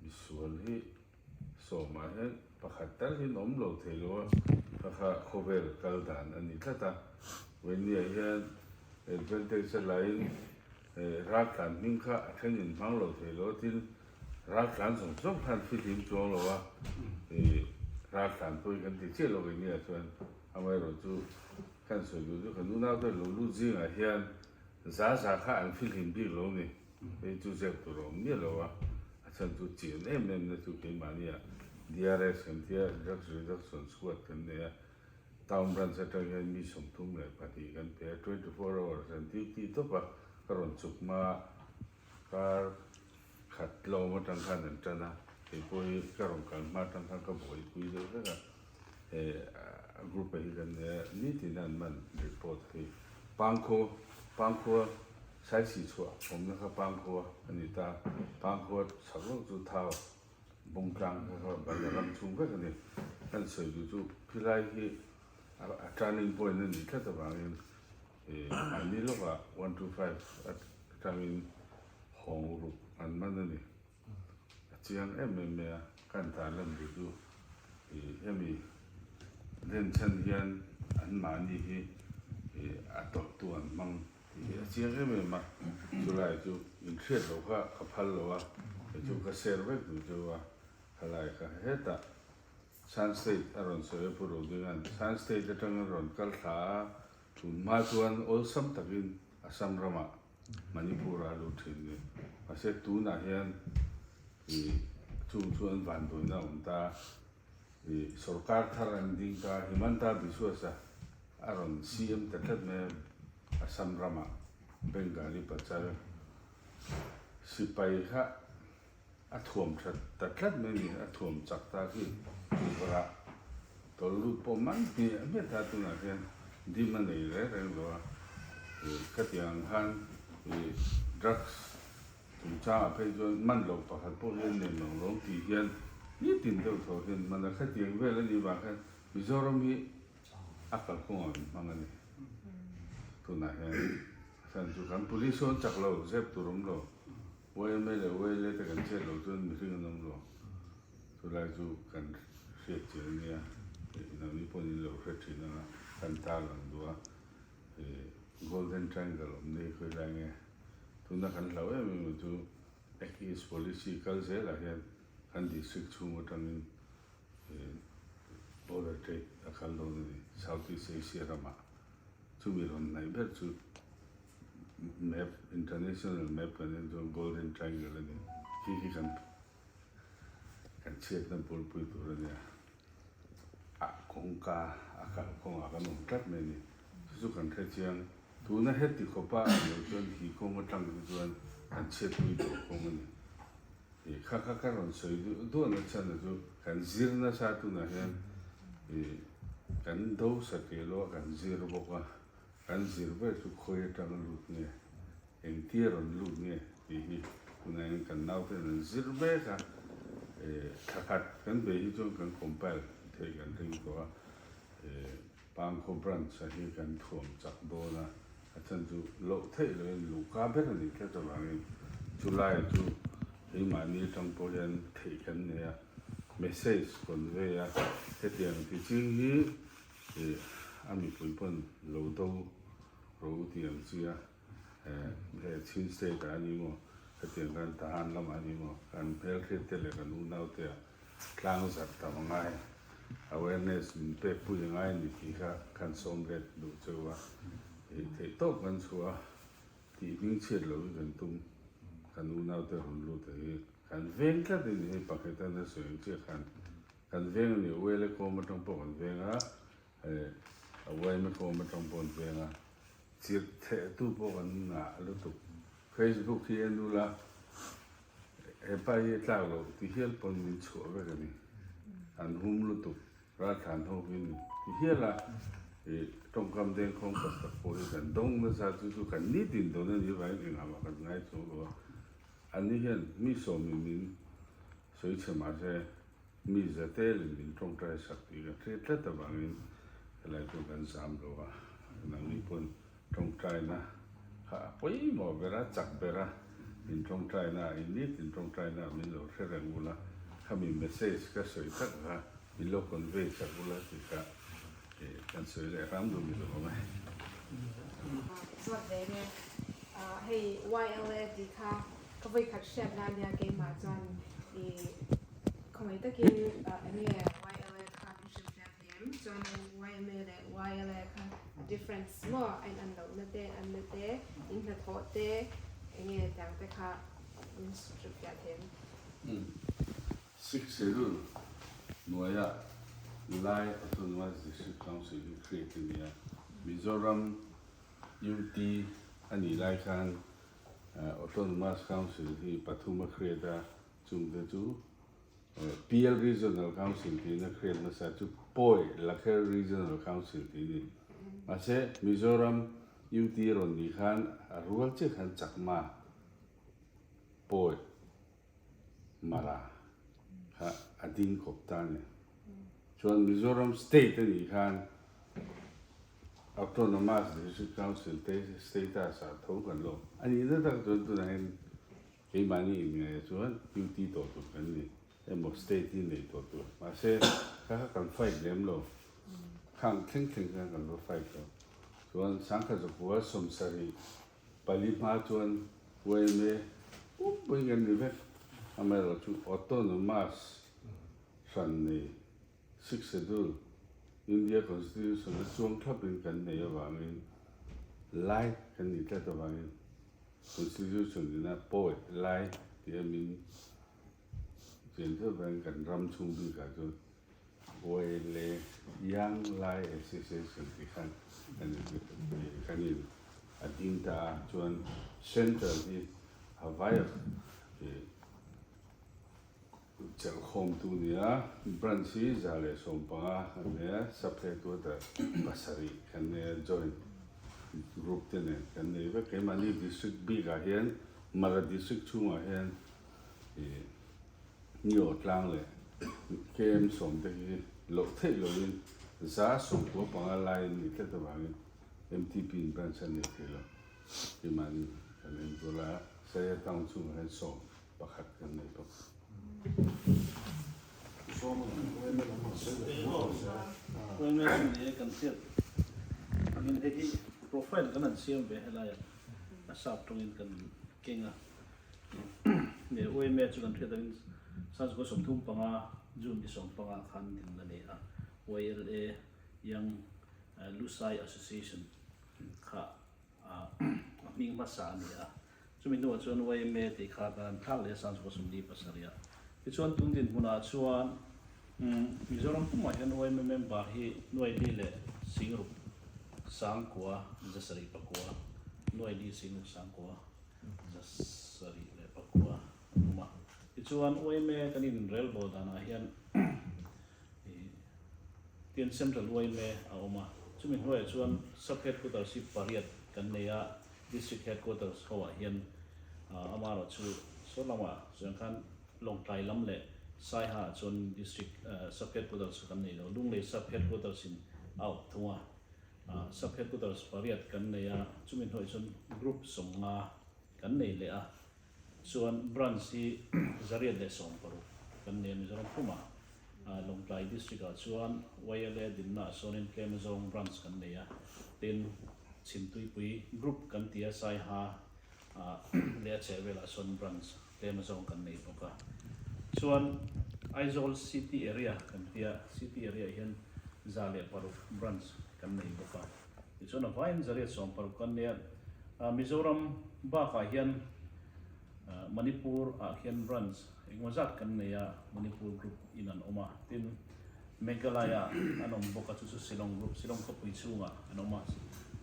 Misual hi sawmah hian pakhat tal hian awm lo thei lo a, kha kha khawvel kal dan a ni tlat a. Vawinia hian advantage a laiin raltlan hming kha a then in hmang lo thei lo a, tin raltlan zawng zawng khan fihlim chuang lo a, raltlan pawhin kan ti chiah lo vawinia chuan amaherawh chu kan sawi duh chu kan unaute lo lut zingah hian za za kha an fihlim bik lo ni. Hei chu zep tur a awm miah lo a, a chhan chu chian em em na chu keimahnia DRS kan tia Drugs Reduction Squad kan nei a, Town Branch atang hian mi 32 kan pe a, 24 hours an duty tawp a, ka rawn chuk hma kar khat tlawm atang khan an tan a, kei pawh hi ka rawn kal hma atang khan ka buaipui deuh vek a, he group ah hi kan nei a, nitin an man report hi Pangkhaw Pangkhua Saisi chhuah awmna kha Pangkhua a ni ta. Pangkhua chhak lawk chu Thau Bungtlang kha kha Banda ram chhung vek a ni. Kan sawi duh chu philai hi a turning point a nih tlat avangin mahni lawkah 125 atangin hawng ruk an man a ni. A chiang em em mai a, kan tarlan duh chu hemi denchhan hian anmahni hi a tawlhtu an hmang tih hi a chiang em em a, chulai chu inhriat loh kha ka phal lo a, kei chu ka share vek duh cheu a, khalai kha hetah Shan State a rawn sawi a Pu Rodinga'n Shan State atanga rawn kal thla a, tun hma chuan awlsam takin Assam ramah Manipur a lut thin ni. Mahse tunah hian ih chung chuan vanduaina a awm ta. Ih sorkar thar an ding ta Himanta Biswas-a a rawn CM ta tlat mai a, Assam ramah Bengali pachal sipai kha a thuam tha ta tlat mai ni, a thuam chak ta khi tukverah tawlh lut pawh man hmiah hmiah ta tunah hian dim a nei reng reng lo a, ih khatiang ang khan ih drugs chungchangah phei chuan man loh pakhat pawh hian nem ang lawm tih hian nitin deuh tho hian man a khatiang vel a nih vang khan Mizoram hi a kalkawngah min hmang a ni tunah hian a chhan chu kan police sawn chak lo zep tur awm lo. Yma leh YLA te kan chhiat loh chuan mihring an awm lo. Chulai chu kan hriat chian a nia. Nangni pawhin in lo hre thin anga kan tarlang duh a. Golden Triangle awm nei khawi lai nge? Tuna kan hlauh em em chu Act East Policy kal zelah hian kan district chhung atangin border trade a kal dawn a ni, South East Asia ramah. Chumi rawn hnaih ber chu Map, International map kan en chuan Golden Triangle a ni. Khi khi kan kan. Kan chhiatna bulpui tur a nia. A kawngka a kalh kawngah kan awm tlat mai a ni. Chu chu kan hre chiang. Tuna heti khawpa a lo chuan hi kawng atang hi chuan kan chhiatpui tawh kawng a ni. Ih kha kha ka rawn sawi duh duahna chhan chu kan zir nasa tunah hian ih kan do satliah lo a kan zir bawk a, kan zir ber chu khawi atanga lut nge, engtia rawn lut nge tih hi tunah hian kan naute an zir mek a, ih thla khat kan bei hi chuan kan compile theih kan ring tawh a, ih Pangkhaw branch a hi kan thuam chak dawn a, a chhan chu loh theih lohin luhka ber a nih tlat avangin chulai chu keimahni atang pawh hian theih kan nei a, message convey a, hetiang ti ching hi ih a mipui pawn lo do ro tih ang chi a, he Chin state ah a ni maw, hetiang khan Tahan lamah a ni maw, kan hmelhriat te leh kan unaute ah Tlang zarh tam a ngai, awareness min pek pui a ngai a ni tih kha kan sawm let duh cheu a, ih theih tawp kan chhuah a, tih hming chhiat lo hi kan tum, kan unaute rawn lut a hi kan veng tlat a ni hei pakhat a na sawi ang chiah khan kan veng a ni, Uele kawm atang pawh kan veng a, hei a uaime kawm atang pawh an veng a, chirh theh tu pawh kan ngah lutuk, Facebook hi en ula. Hepa hi a tlak loh ti hial pawn min chhuah vek a ni. An hum lutuk raltlan ho hi ni ti hial a, ih tawngkam dengkhawng tak tak pawh hi kan dawng nasa chu chu kan nitin dawn a nih avangin engah mah kan ngai chuang lo a. Anni hian mi sawmin min sawi chhe mahse mi za telin min tawngtai sak tih ka hriat tlat avangin helai chu kan zam lo a, nangni pawn Tawngtaina kha a pawimawh ber a, chak ber a, in tawngtaina ah in nitin tawngtaina ah min lo hre reng ula, khami message ka sawi tak kha min lo convey chak ula tih kha kan sawi leh hram duh mi lo awm e. Zawt ve nge hei YLA tih kha ka vawi khat hriat na ania keimah chuan i khawngaih takin enge YLA kha min hrilhfiah thei em chuanin YMA leh YLA kha a difference maw a in an lohna te an na te in hnathawh te enge tiang te kha min hrilhfiah thei em. Sixth Schedule hnuaia Lai Autonomous District Council hi create a ni a, Mizoram UT a nih lai khan Autonomous Council hi pathum a create a, chungte chu PL Regional Council tiin a hriat hmasa chu Pawi Lakher Regional Council tih a ni. Mahse, Mizoram UT rawn nih khan a rual chiah khan Chakma, Pawi, Mara kha a ding kawp ta a ni. Chuan Mizoram State a nih khan Autonomous District Council te status ah tho kan lo. A nihna tak chuan tunah hian Keimahni inngaihah chuan duty tawh tur kan ni emaw state hi nei tawh tur. Mahse, kha kha kan fight lem lo. Khang thleng thleng khan kan va fight lo. Chuan Sangkhat Zakua sawmsarih pali hma chuan yma pum puiin kan ni vek. Amaherawhchu autonomous hran nei Sixth Schedule India Constitution a chuang thlapin kan nei avangin lai kan nih tlat avangin Constitution ina pawi lai tih a min chian deuh avangin kan ram chhung bikah chuan Pawi leh Young Lai Association tih khan kan kan in a ding ta a chuan Central hi a vai a Chelhkhawmtu nia branch hi 115 kan nei a, sub-headquarter pasarih kan nei a, joint group te nen kan nei vek. Keimahni district bikah hian Mara district chhungah hian ih Nio tlang leh KM sawm te hi loh theih loin 195 laiin nih tlat avangin MTP in branch a nei thei lo. Keimahni kan enkawl a, Saya town chhungah hian sawm pakhat kan nei bawk. Yma chu ni e kan hriat angin hei hi profile kan han siam ve helaiah a sap tawngin kan keng a nge yma chu kan hriat angin Sanskrit 35 June ni 15 khan din a ni a YLA Young Lusai Association kha a hming hmasa a ni a. Chumi hnuah chuan yma tih kha kan han thlak leh a, 1947 ah. Tichuan tun dinhmunah chuan Mizoram pumah hian yma member hi nuai li leh singruk sangkua 704, nuai li singruk sangkua 704 an awm a. Tichuan yma kan inrelbawl danah hian Tian Central yma a awm a, chumi hnuaiah chuan Sub Headquarters hi pariat kan nei a, District Headquarters ho ah hian amaherawh chu saw lamah chuan khan Lawngtlai lam leh Saiha ah chuan District Sub Headquarters kha kan nei lo, Lunglei Sub Headquarters in a awp thung a, Sub Headquarters pariat kan nei a, chumi hnuaiah chuan Group 50 kan nei leh a. Chuan branch hi 116 kan nei a Mizoram pumah. Lawngtlai District ah chuan YLA dinna ah sawnin tlem azawng branch kan nei a. Tin, Chhimtuipui group kan ti a Saiha leh a chhehvelah sawn branch tlem azawng kan nei bawk a. Chuan Aizawl City area kan ti a, City area ah hian 106 branch kan nei bawk a. Tichuan a vaiin 116 kan nei a. Mizoram bakah hian Manipur ah khian branch engemaw zat kan nei a, Manipur group in an awm a, tin Meghalaya an awm bawk a, chu chu Shillong group, Shillong khawpui chhungah an awm a,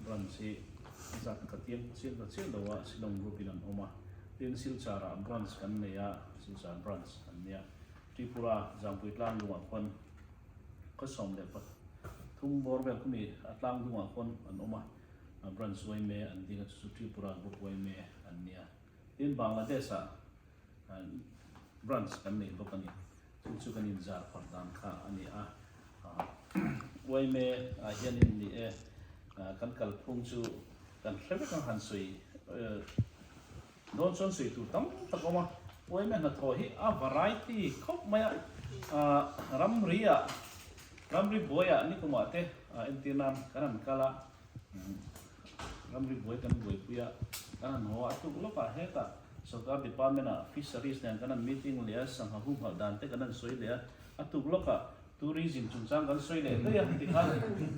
branch hi zat ka tiang chiang ta chiah lo a, Shillong group in an awm a, tin Silchar ah branch kan nei a, Silchar branch an nia, Tripura Zangpui tlang lungah khuan khaw 13 bawr vel khumi a tlang dungah khuan an awm a. Branch yma an ding a, chu chu Tripura Group yma an nia. Tin, Bangladesh ah branch kan nei bawk a ni. Chu chu kan inzar phar dan kha a ni a. Yma ah hianin ni e, kan kalphung chu kan hre vek ang han sawi dawn chuan sawi tur tam tak a awm a. Yma hnathawh hi a variety khawp mai a, ramri ah ramri buaiah nikumah te entir nan kan han kal a. Ramri buai kan buaipui a, kan han haw a, a tuk lawkah hetah sorkar department ah fisheries nen kan han meeting leh a, sangha humhalh dan te kan han sawi leh a, a tuk lawkah tourism chungchang kan sawi leh daih a, tikhan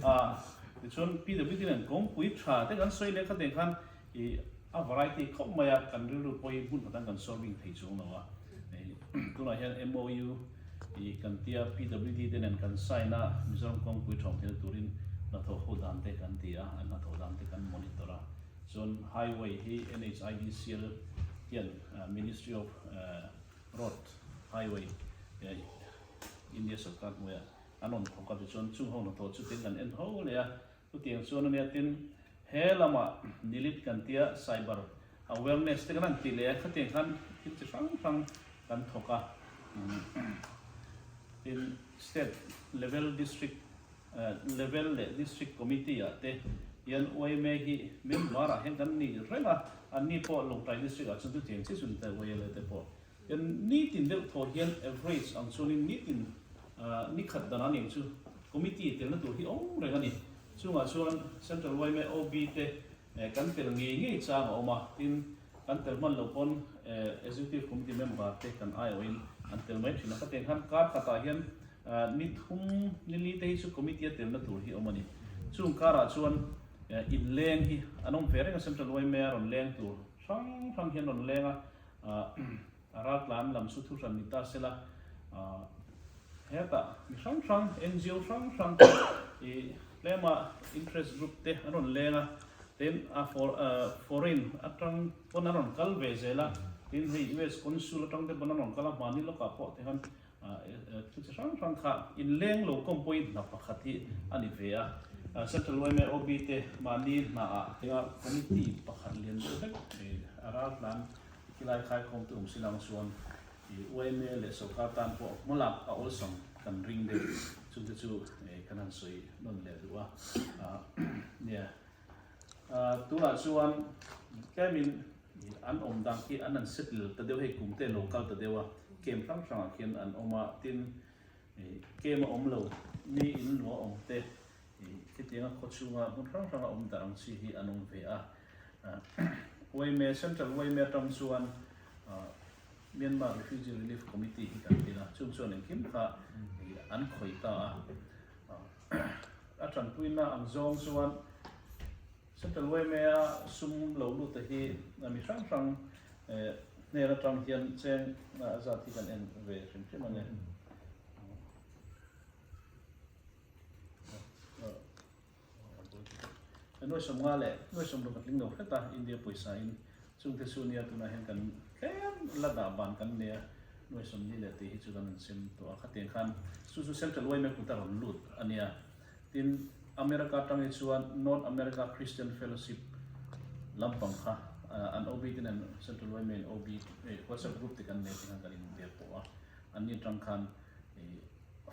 ah tichuan PWD nen kawngpui tha te kan sawi leh khateng khan ih a variety khawp mai a, kan rilru pawh hi hmun khat an kan solving thei chuang lo a, tunah hian MOU ih kan tia PWD te nen kan sign a, Mizoram kawngpui thawm theihna turin hnathawh ho dan te kan ti a, an hnathawh dan te kan monitor a, chuan highway hi NHIDCL hian Ministry of Road Highway India sarkar hnuaiah an rawn thawk a, tichuan chung ho hnathawh chu tin kan en ho leh a. Chutiang chuan ania tin he lamah nilit kan tia cyber awareness te kan han ti leh a, khatiang khan thil chi hrang hrang kan thawk a, tin state level district level leh district committee ah te hian yma hi member ah hian kan ni reng a, anni pawh Lawngtlai district ah chuan chutiang chi chun te YLA te pawh Hian nitin deuh thaw hian average ang chuanin nitin nikhat dan a nih chu committee telna tur hi awm reng a ni. Chungah chuan Central yma OB te kan tel ngei ngei chang a awm a, tin kan tel hman loh pawn Executive Committee member te kan aiawhin an tel mai thin a. Khatiang khan kar khatah hian ni thum ni li te hi chu committee a telna tur hi awm a ni. Chung karah chuan inleng hi an awm ve reng a, Central yma a rawn leng tur hrang hrang hian rawn leng a. A raltlan lam chu thuhran ni ta sela, hetah mi hrang hrang, NGO hrang hrang te ih tlema interest group te an rawn leng a, tin a foreign atang pawn an rawn kal ve zel a, tin hei US consul atang te pawn an rawn kal a, hmani lawkah pawh te khan Thu chi hrang hrang kha inleng lo kawm pawhin hna pakhat hi a ni ve a. Central yma OB te mahni hnaah enga committee pakhat lian deuh hlek a raltlan khilai khaikhawmtu awm si lang chuan yma leh sorkar tan pawh hmalak a awlsam kan ring deuh. Chungte chu kan han sawi nawn leh duh a. Nia. Tunah chuan tlemin an awm dan khi an han settle ta deuh hei kum te lo kal ta deuh a, camp hrang hrangah khian an awm a, tin camp a awm lo mi in luah awm te khitianga khaw chhunga hmun hrang hranga awm darh ang chi hi an awm ve a. Yma Central Yma atang chuan Myanmar Refugee Relief Committee hi kan tin a, chung chuan engkim kha an khawih ta a. A tanpuina ang zawng chuan Central yma sum lo lut te hi mi hrang hrang. Hnen atang hian cheng zat hi kan en ve hrim hrim ang e. Nuai 50 leh nuai 60 ka tling lo hret a, India pawisa in chungte chu nia tunah hian kan tlem la dah ban kan nei a, nuai 40 leh tih hi chu kan han sem tawh a, khatiang khan chu chu Central yma kut a rawn lut a nia. Tin, America atang hi chuan North America Christian Fellowship lampang kha an OB te nen Central yma in OB WhatsApp group te kan nei te khan kan inbiak pawh a, anni atang khan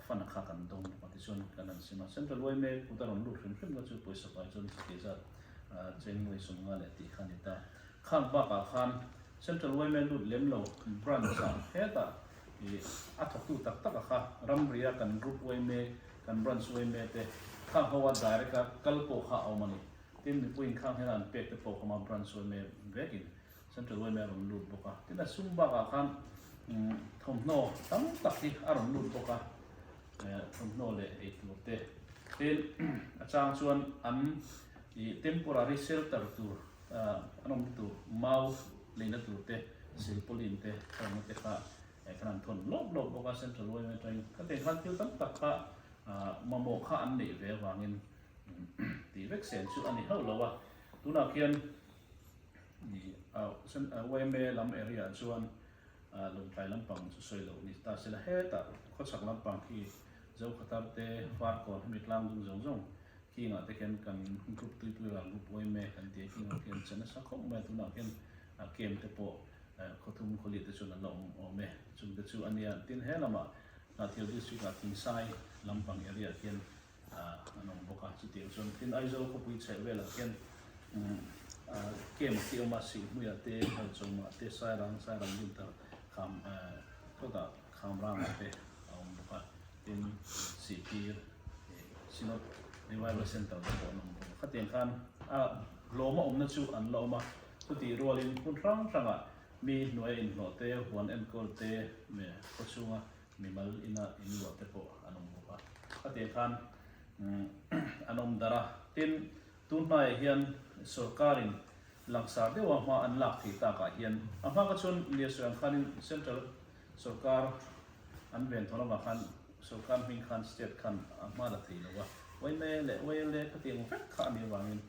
Fana kha kan dawng bawk a tichuan kan han sim a, Central yma kut a rawn lut hrim hrim kha chu pawisa pai chuan chuti zat cheng nuai 50 leh tih kha a ni ta. Khang bakah khan Central yma lut lem lo branch ah hetah ih a thawktu tak tak a kha ramria kan group yma kan branch yma te khang ho a direct a kal pawh kha a awm a ni. Tin mipuiin khang hian an pek te pawh kha ma branch yma vekin Central yma a rawn lut bawk a, tin a sum bakah khan thawmhnaw tam tak hi a rawn lut bawk a, thawmhnaw leh eitur te. Tin a chang chuan an temporary shelter tur an awmna tur mau leina tur te, silpaulin te thawmhnaw te kha kan han thawn lawp lawp bawk a Central yma atangin. Khatiang khan thil tam tak kha mamawh kha an neih ve avangin tih vek sen chu a ni hauh lo a, tunah khian Yma lam area ah chuan Lawngtlai lampang chu sawi loh ni ta sela hetah khawchhak lampang khi Zokhatar te Farkawn hemi tlang dung zawng zawng khingah te khian kan group tuipui ral group Yma kan ti a khingah khian che nasa khawp mai a tunah khian camp te pawh khawthum khawliah te chuan an la awm awm e chung te chu a nia tin he lamah Hnahthial district ah Thingsai lampang area ah khian an awm bawk a, chutiang chuan tin Aizawl khawpui chheh velah khian camp te awm a, Sihhmuiah te, Halchawmah te, Sairang, Sairang Dinthar kham khawtah Khamrangah te a awm bawk a, tin Sihphir Synod Revival Centre te pawh an awm bawk a, khatiang khan a hlawma awmna chu an la awm a, chutih rualin hmun hrang hrangah mi hnuaia inhlawh te, huan enkawl te, khawchhunga Mimal ina inluah te pawh an awm bawk a, khatiang khan an awm darh a. Tin, tun hnaiah hian sorkarin langsar deuha hma an lak theih takah hian a hma kha chuan nia sawi ang khanin central sorkar an ven thawn avang khan sorkar hming khan state khan a hma la thei lo a, yma leh YLA khatiang vek kha a nih avangin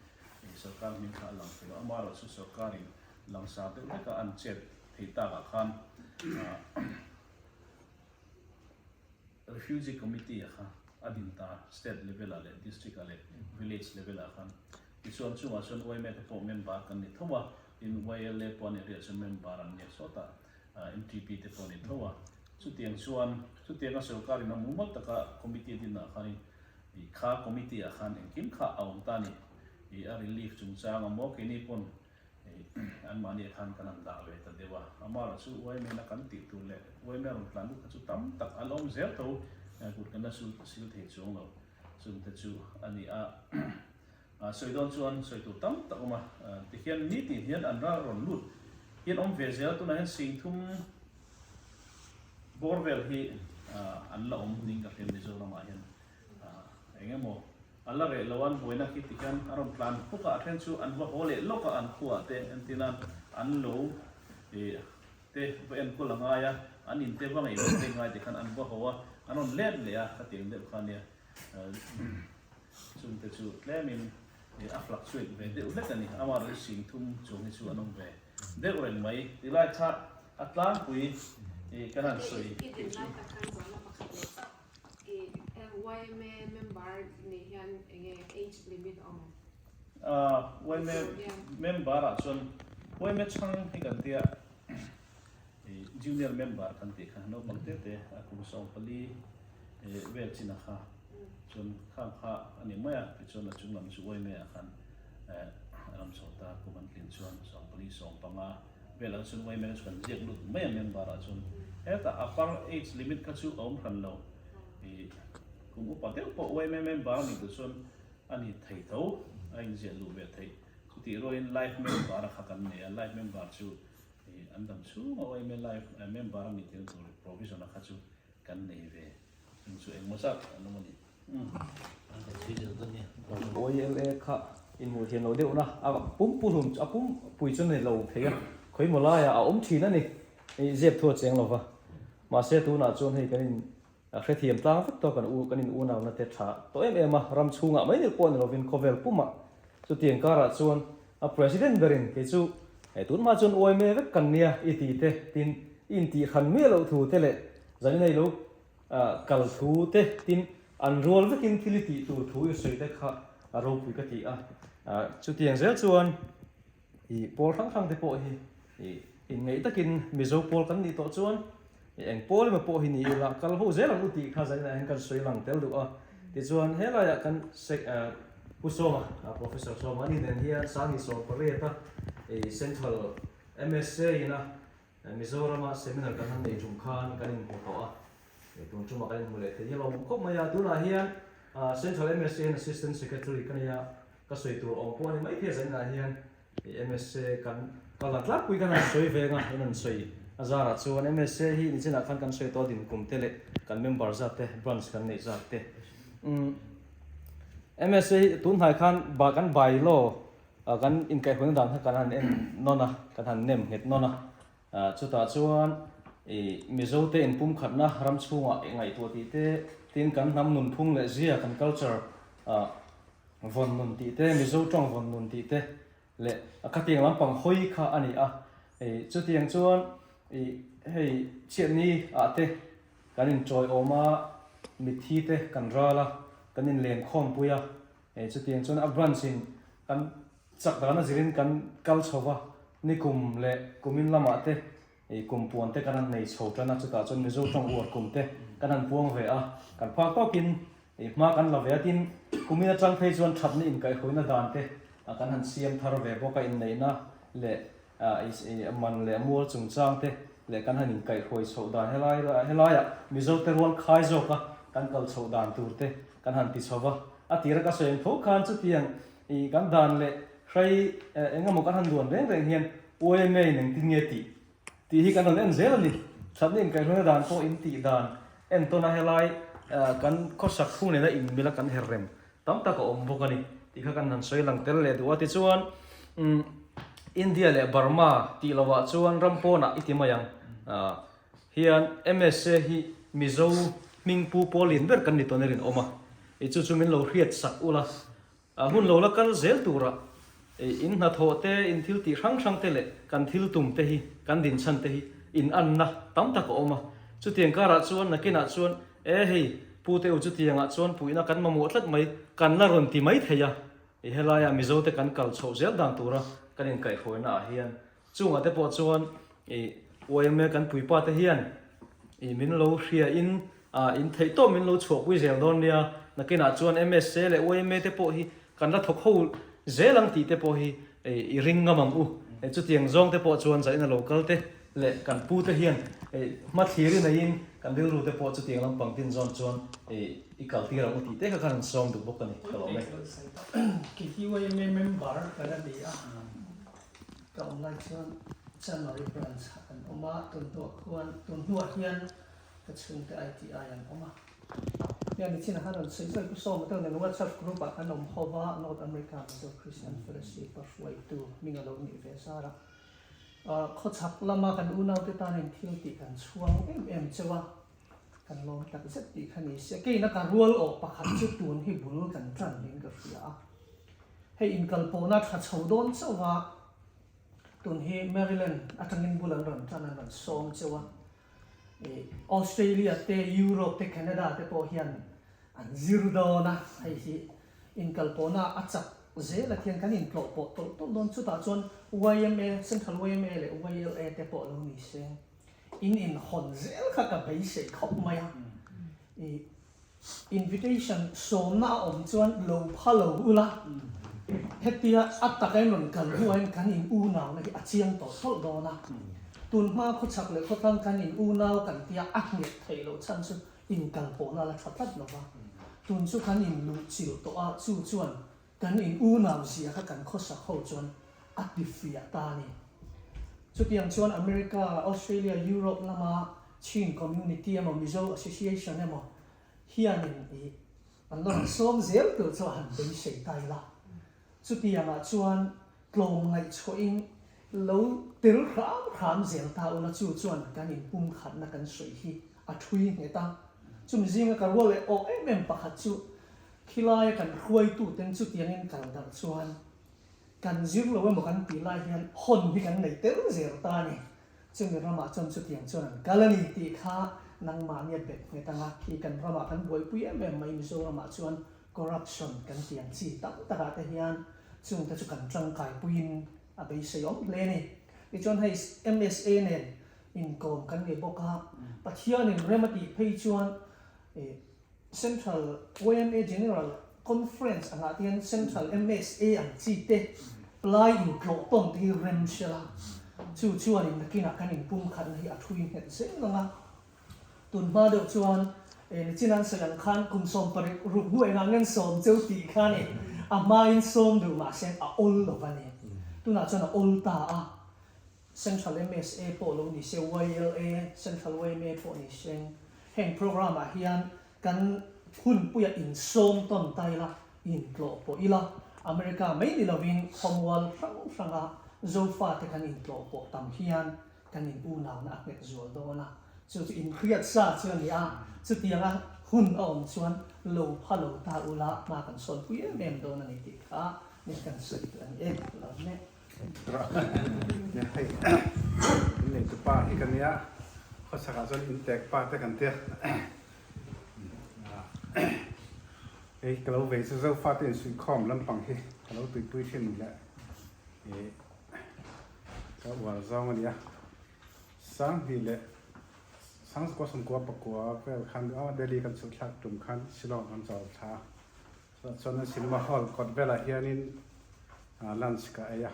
sorkar hming kha a lang thei lo. Amaherawhchu sorkarin langsar deuh veka an chet theih takah khan Refugee Committee a kha a din ta state level ah leh district ah leh village level ah khan tichuan chungah chuan yma te pawh member kan ni tho a tin YLA pawh an area chuan member an ni sawtah MTP te pawh a ni tho a chutiang chuan chutianga sorkar in a mumal taka committee a din ah khanin ih kha committee ah khan engkim kha a awm ta a ni ih a relief chungchang a maw keini pawn Anmahni ah khan kan han dah ve ta deuh a, amaherawh chu yma kan tih tur leh yma rawn tlan lut kha chu tam tak a la awm zel tho, kut kan la sil thei chuang lo, chungte chu a ni a. Sawi dawn chuan sawi tur tam tak awm a, tihian nitin hian an ral rawn lut hian awm ve zel, tunah hian singthum bawr vel hi an la awm ning ka hria Mizoramah hian eng emaw A la reh lo an buaina khi ti hian a rawn tlan huk a, a then chu an va haw leh lawk a an khuaah te entin a an lo ih te va enkawl a ngai a, an in te va ngaih loh te ngai ti khan an va haw a, an rawn let leh a khatiang deuh kha nia chungte chu tlemin ih a fluctuate ve deuh hlek a ni, amaherawhchu singthum chung hi chu an awm ve deuh reng mai tilai kha a tlangpui ih kan han sawi I din lai tak khan zawhna pakhat leh chauh. I yma member nih hian enge age limit a awm em? Yma member ah chuan yma chhang hi kan tia junior member kan tih kha naupang te te a kum 14 vel chin a kha chuan khang kha a ni mai a tichuan a chung lam chu yma ah khan a lam chho ta kum an tlin chuan 14 15 Vel ang chuan yma chu kan ziak lut mai a member ah chuan hetah upper age limit kha chu a awm hran lo ih kum upa deuh pawh yma member a nih duh chuan a ni thei tho a inziah luh ve theih chutih rualin life member a kha kan nei a life member chu ih an dam chhung a yma life member a nih theihna tur provision a kha chu kan nei ve chung chu engmaw zat an awm a ni. YLA kha inhmuh thiam loh deuhna a pum pu hlum a pum pui chu a ni lo thei a, khawimaw laiah a awm thin a ni. I zep thu a cheng lo va. Mahse tunah chuan hei kan in hrethiam tlang vek tawh kan u kan in unauna te tha tawh em em a, ram chhungah mai nil pawh ni lovin khawvel pumah chutiang karah chuan a president berin kei chu hei tun hma chuan uaime vek kan nia i ti te tin i intih hran miah loh thu te leh zanin hei lo kal thu te tin an rual vekin thil i tih tur thu i sawi te kha a ropui ka ti a, chutiang zel chuan I pawl hrang hrang te pawh hi i inngeih takin Mizo pawl kan nih tawh chuan i eng pawl emaw pawh hi ni ila kal ho zel ang u tih kha zainah hian kan sawi lang tel duh a. Tichuan helaiah kan Pu Sawma, Professor Sawma ani nen hian Sangni 18 a i Central MSA ina Mizorama seminar kan han neih tum khan kan inhmu tawh a. Tun tumah kan inhmu leh thei hi a lawmawm khawp mai a. Tunah hian Central MSA in Assistant Secretary ka nei a. Ka sawi tur awm pawh a ni maithei a zaninah hian MSA kan kal dan tlangpui khan an sawi veng a, in an sawi a zarah chuan MSA hi nichinah khan kan sawi tawh a din kum te leh kan member zat te branch kan neih zat te MSA hi tun hnai khan kan by law kan inkaihhruaina dan kha kan han en nawn a, kan han nem nghet nawn a. Chutah chuan i Mizote inpumkhatna ram chhungah i ngaihtuah tih te, tin kan hnam nunphung leh zia, kan culture vawn nun tih te, Mizo tawng vawn nun tih te leh a khatiang lampang hawi kha a ni a. Chutiang chuan i hei chhiatni ah te kan inchawiawm a, mitthi te kan ral a, kan inlenkhawmpui a, chutiang chuan a branch in kan Chak dana zirin kan kal chho va, nikum leh kumin lamah te ih kum puan te kan han nei chho tan a, chutah chuan Mizo tawng uar kum te kan han puang ve a, kan phak tawkin ih hma kan la ve a, tin kumin atang phei chuan thatna inkaihhruaina dan te kan han siam thar ve bawk a, inneihna leh ih man leh mual chungchang te leh kan han inkaihhruai chhoh dan helai helaiah Mizo te rual khai zawka kan kal chhoh dan tur te kan han ti chho va, a tira ka sawi ang tho khan chutiang I kan dan leh hrai eng emaw kan han luan reng reng hian YMA in engtin nge tih tih hi kan rawn en zel a ni. Thatna inkaihhruaina dan pawh in tih dan entawn a helai kan khawsak phung nena inmil a kan her rem tam tak a awm bawk a ni tih kha kan han sawi lang tel leh duh a. Tichuan India leh Burma tih lovah chuan ram pawnah i ti mai ang hian MSA hi Mizo hmingpu pawl lian ber kan ni tawn a rinawm a, i chu chu min lo hriat sak ula. A hun lo la kal zel turah in hnathawh te, in thil tih hrang hrang te leh kan thil tum te hi, kan dinchhan te hi inanna tam tak a awm a. Chutiang karah chuan nakinah chuan, E hei, Pu te u chutiangah chuan puihna kan mamawh tlat mai, kan la rawn ti mai thei a. I helaia Mizote kan kal chhoh zel dan tura kan inkaihhruaina ah hian Chungah te pawh chuan i yma kan puipa te hian i min lo hria in in theih tawp min lo chhuahpui zel dawn nia, nakinah chuan MSA leh yma te pawh hi kan la thawk ho zel ang tih te pawh hi i ring ngam ang u. Chutiang zawng te pawh chuan zaina lo kal te leh kan pu te hian hmathlir i neiin kan rilru te pawh chutiang lampang tin zawn chuan i kal tir ang u tih te kha khan an sawm duh bawk a ni ka lawm e. Kei hi yma member ka la ni a. Ka awm lai chuan Chanmari branch ah kan awm a, tun hnuah khuan tun hnuah hian ka chhungte ITI an awm a. Hia nichin ah khan rawn sawi sawi Pu Sawma te nen WhatsApp group ah kan awm ho va, North America Mizo Christian Fellowship a hruaitu hming a lo nih ve zar a. Khawchhak lama kan unaute tanin thil tih kan chhuang em em cheu a, kan lawm tak zet tih kha ni se. Keina ka rual awh pakhat chu tun hi bul kan tan niin ka hria a. Hei inkalpawhna tha chho dawn chauh a, tun hi Maryland atangin bul an rawn tan an rawn sawm chauh a, ih Australia te, Europe te, Canada te pawh hian an zir dawn a, hei hi inkalpawhna a chak zel a thian kan intlawh pawh tawlh tawlh dawn, chutah chuan yma, Central yma leh YLA te pawh lo ni se, in inhawn zel kha ka beisei khawp mai a, ih. Invitation sawmna a awm chuan lo pha lo ula, hetia a taka in rawn kal hnuaiin kan in unauna hi a chiang tawh tawlh dawn a. Tun hma khawchhak leh khawtlang kan in unau kan tia a nghet theih loh chhan chu inkal pawhna la tha tlat lo va. Tun chu kan in luh chilh tawh a, chu chuan kan in unau zia kha kan khawsak ho chuan a ti fiah ta a ni. Chutiang chuan America, Australia, Europe lama Chin Community emaw Mizo Association emaw hianin ih an la rawn sawm zel tur chu a han beisei ta ila. Chutiangah chuan tlawm ngaihchhuahin Lo tel hram hram zel ta ula chu chuan kan inpumkhatna kan sawi hi a thui nghet a. Chumi zinga ka rual leh awh em em pakhat chu khilaia kan hruaituten chutiangin kal darh chuan kan zir lo emaw kan tih lai hian hawn hi kan nei tel zel ta a ni. Chumi ramah chuan chutiang chuan an kal a ni tih kha nangmahnia bet nghet anga khi kan ramah kan buaipui em em mai Mizoramah chuan corruption kan tih ang chi tam takah te hian chungte chu kan tangkaipuiin a beisei awm hle a ni. Tichuan hei MSA nen inkawm kan nei bawk a, Pathianin rem a tih phei chuan Central yma General Conference angah te hian Central MSA ang chi te plai intlawh tawn te hi rem hrel a, chu chuanin nakinah kan inpumkhatna hi a thui nghet zel ang a. Tun hma deuh chuan nichin an sawi ang khan kum 70 ruk hnu engah ngen sawm cheu tih kha ni a hmain sawm deuh mahse a awl lo va ni. Tunah chuan a awl ta a, Central MSA pawh lo ni se, YLA, Central yma pawh ni se, heng programme ah hian kan hunpuia insawm tawn ta ila, intlawh pawh ila, America mai ni lovin khawmual hrang hranga Zofate kan intlawh pawh tam hian Kan in unauna a nghet zual dawn a, chu chu inhriat sa chu a ni a, chutianga hun a awm chuan lo pha lo ta ula hma kan sawnpui em em dawn a ni tih kha min kan sawi duh a ni e, lo mek. Nia hei in neitu pa hi ka nia, khawchhakah chuan in tek pa te kan tia. Hei ka lo vei chu Zofate insuihkhawm lampang hi ka lo tuipui thin leh ih Ka uar zawng a nia. Sanghnih leh Sangzukua sawmkua pakua vel khan Delhi kan chhuk thlak tum khan Shillong kan chawl thla a. Chutah chuan an cinema hall kawt velah hianin lunch ka ei a.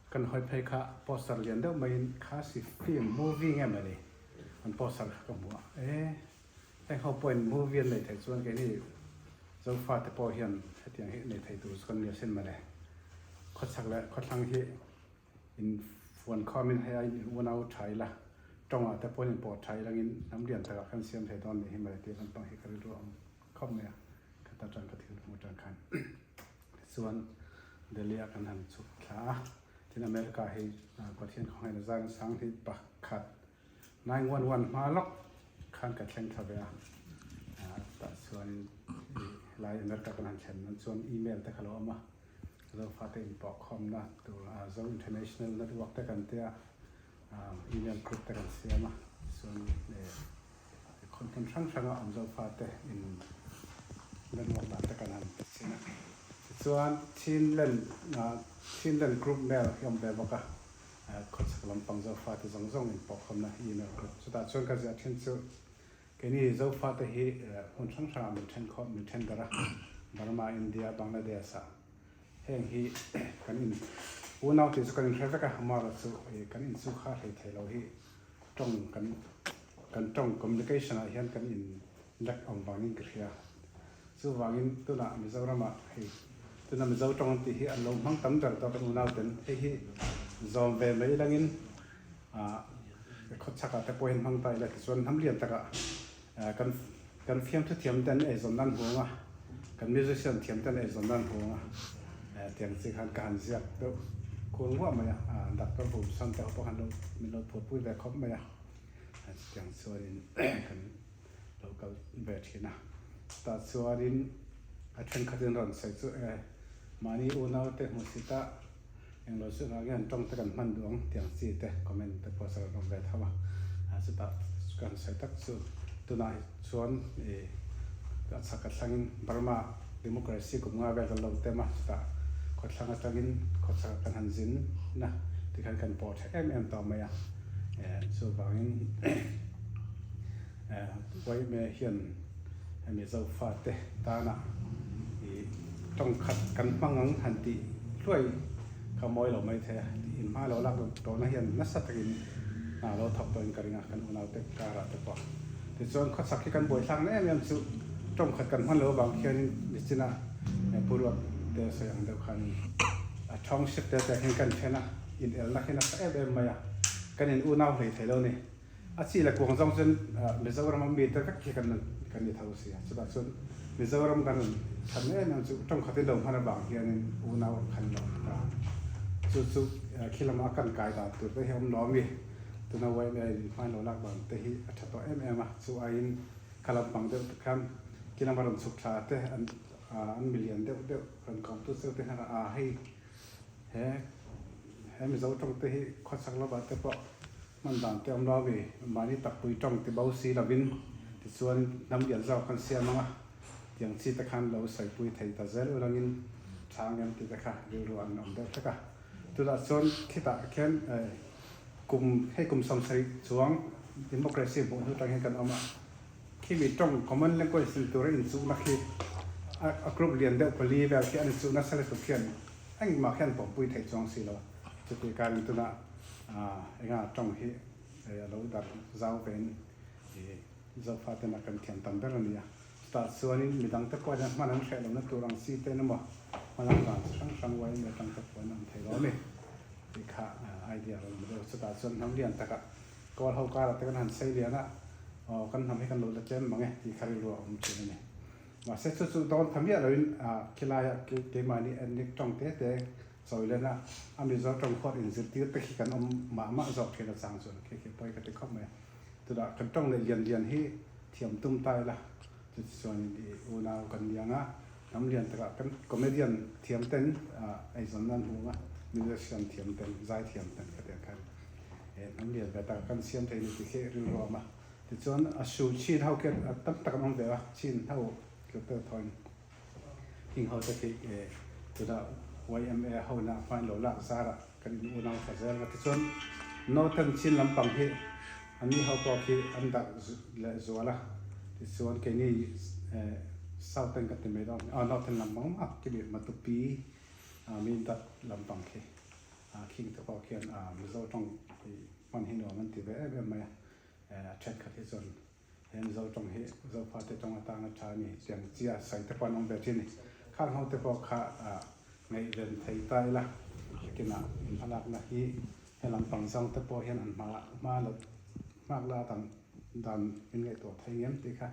Kan hawi phei kha poster lian deuh maiin Khasi film movie nge mawni an poster kha ka hmu a. E heng ho pawhin movie an nei theih chuan keini Zofate pawh hian hetiang hi nei thei tur chu kan ni asin mawle. Khawchhak leh khawthlang hi in fuan khawmin hei aiin in unau tha ila, tawngah te pawhin in pawh tha ilangin hnam lian takah khan siam thei dawn nih hi mawle tih lampang hi ka rilru a awm khawp mai a, ka ta tan ka thil hmuh tan khan. Tichuan Delhi ah kan han chhuk thla a, tin America hi Pathian khawngaihna zan sang hi pakhat 911 hma lawk khan ka thleng thla ve a, tah chuanin helai America kan han thlen nan chuan email te kha lo awm a, Zofate inpawhkhawmna tur Zo International Network te kan tia email group te kan siam a, chuan khawn hmun hrang hranga awm Zofate in network dan te kan han chhin a, tichuan Chinland Chinland group mail hi awm ve bawk a. Khawchhak lampang Zofate zawng zawng in pawhkhawmna email group. Chutah chuan ka ziah thin chu keini Zofate hi hmun hrang hrangah min then khawh, min then darh a, Burma, India, Bangladesh ah heng hi kan in unau tih chu kan inhre vek a, amaherawh chu kan inchu kha hlei thei lo hi tawng kan kan tawng communication ah hian kan in lek awm vangin ka hria. Chuvangin tunah Mizoramah hei tuna Mizo tawng an tih hi an lo hmang tam ber tawh kan unau ten hei hi zawm ve mai langin ah khawchhakah te pawhin hmang ta ila tichuan hnam lian takah kan kan fiamthu thiam ten eizawn nan huang a kan musician thiam ten eizawn nan huang a tiang chi khan ka han ziak deuh kual nguah mai a doctor hum san te ho pawh khan lo min lo phurpui ve khawp mai a chutiang chuanin kan lo kal ve thin a, chutah chuanin a thenkhatin rawn sawi chu e mahni unau te hmuhsit a englo chu engah nge an tawng te kan hman duh ang tih ang chi te comment te pawh a rawn awm ve tho a, chutah kan sawi tak chu tunah hi chuan ih a chhak a thlangin Burma democracy kum nga vel kan lo tem a, chutah khawthlang atangin khawchhak kan han zin na tikhan kan pawh tha em em tawh mai a, chuvangin. Uaime hian hemi Zofate tana i tawng khat kan hmang ang han tih hluai kha mawi lo mai thei a, in hma lo lak tawhna hian nasa takin hna lo thawk tawhin ka ring a, kan unaute karah te pawh. Tichuan khawchhak hi kan buaithlak na em em chu tawng khat kan hman lo avang khianin nichina Pu Ruat te sawi ang deuh khanin a township te te hian kan then a, inelna khi nasa em em mai a, kan in unau hlei thei lo ni. A chi leh kuang zawng chuan Mizoram a mite vek hi kan kan ni tho si a, chutah chuan Mizoram kan rawn than em em chu tawng khatin lo hman avang hianin unau khan lo ta. Chu chu khi lama a kan kai dan tur te hi a awm lo a mi? Tuna YMA in hmain lo lak dan te hi a tha tawh em em a, chu aiin kha lampang deuh te khan khi lama rawn chhuk thla te an an milian deuh deuh rawn kawm tu cheu te hian a hei he he Mizo tawng te hi khawchhak lamah te pawh hman dan te awm lo a mi? Mahni takpui tawng ti bo si lovin tichuan hnam lian zawk kan siam ang a. Tiang chi te khan lo sawipui thei ta zel ulangin tha ang em tih te kha rilru an awm deuh hlek a. Tunah chuan khitah khian kum hei kum 70 chuang democracy hmuh hnu tang hian kan awm a. Khimi tawng common language ni tura inchuhna khi a group lian deuh pali vel khi an inchuh nasa lutuk khian engmah khian pawmpui thei chuang si lo. Chutih karin tunah enga tawng hi a lo darh zau vein Zofa tena kan thiam tam ber a ni a, chutah chuanin midang te pawh hian hman an hreh lohna tur ang chi ten emaw hmalak dan chi hrang hrang uain atang te pawhin an thei lo a ni tih kha idea rawn awm deuh. Chutah chuan hnam lian takah kawl ho karah te kan han sei lian a, aw kan hnam hi kan lo la tlem mang e tih kha rilru a awm thin a ni. Mahse chu chu dawn tha miah loin khilaiah keimahni ethnic tawng te te chawi len a, a Mizo tawng huat inzirtir te khi kan awm mah mah zawk thin a chang chuan khi khi pawi ka ti khawp mai a. Tunah kan tawng leh lian lian hi thiam tum ta ila, chutichuanin i unau kan ni ang a, hnam lian takah kan comedian thiam ten eizawnna an hmu ang a, musician thiam ten, zai thiam ten ka ti ang khan he hnam lian ve takah kan siam thei ni tih khi rilru a awm a. Tichuan a su chin ho khian tam tak an awm ve a, chin ho tluk deuh thawin hing ho te khi tunah YMA ho na hmain lo lak zarah Kan in unau tha zel va tichuan Northern chin lampang hi an ni ho pawh khi an darh leh zual a, tichuan keini Southern ka ti mai dawn ah Northern lampang mah khi mi Matupi mi darh lampang khi khing te pawh khian Mizo tawng hi hman hi nuam an ti ve em em mai a, thenkhat hi chuan He Mizo tawng hi Zofate tawng atana tha a ni. Tiang chia sawi te pawh an awm ve thin a ni. Khang ho te pawh kha ngaihven thei ta ila, kinah inhmalakna hi he lampang zawng te pawh hian an hma hma la hmak la dan dan in ngaihtuah thei ngem tih kha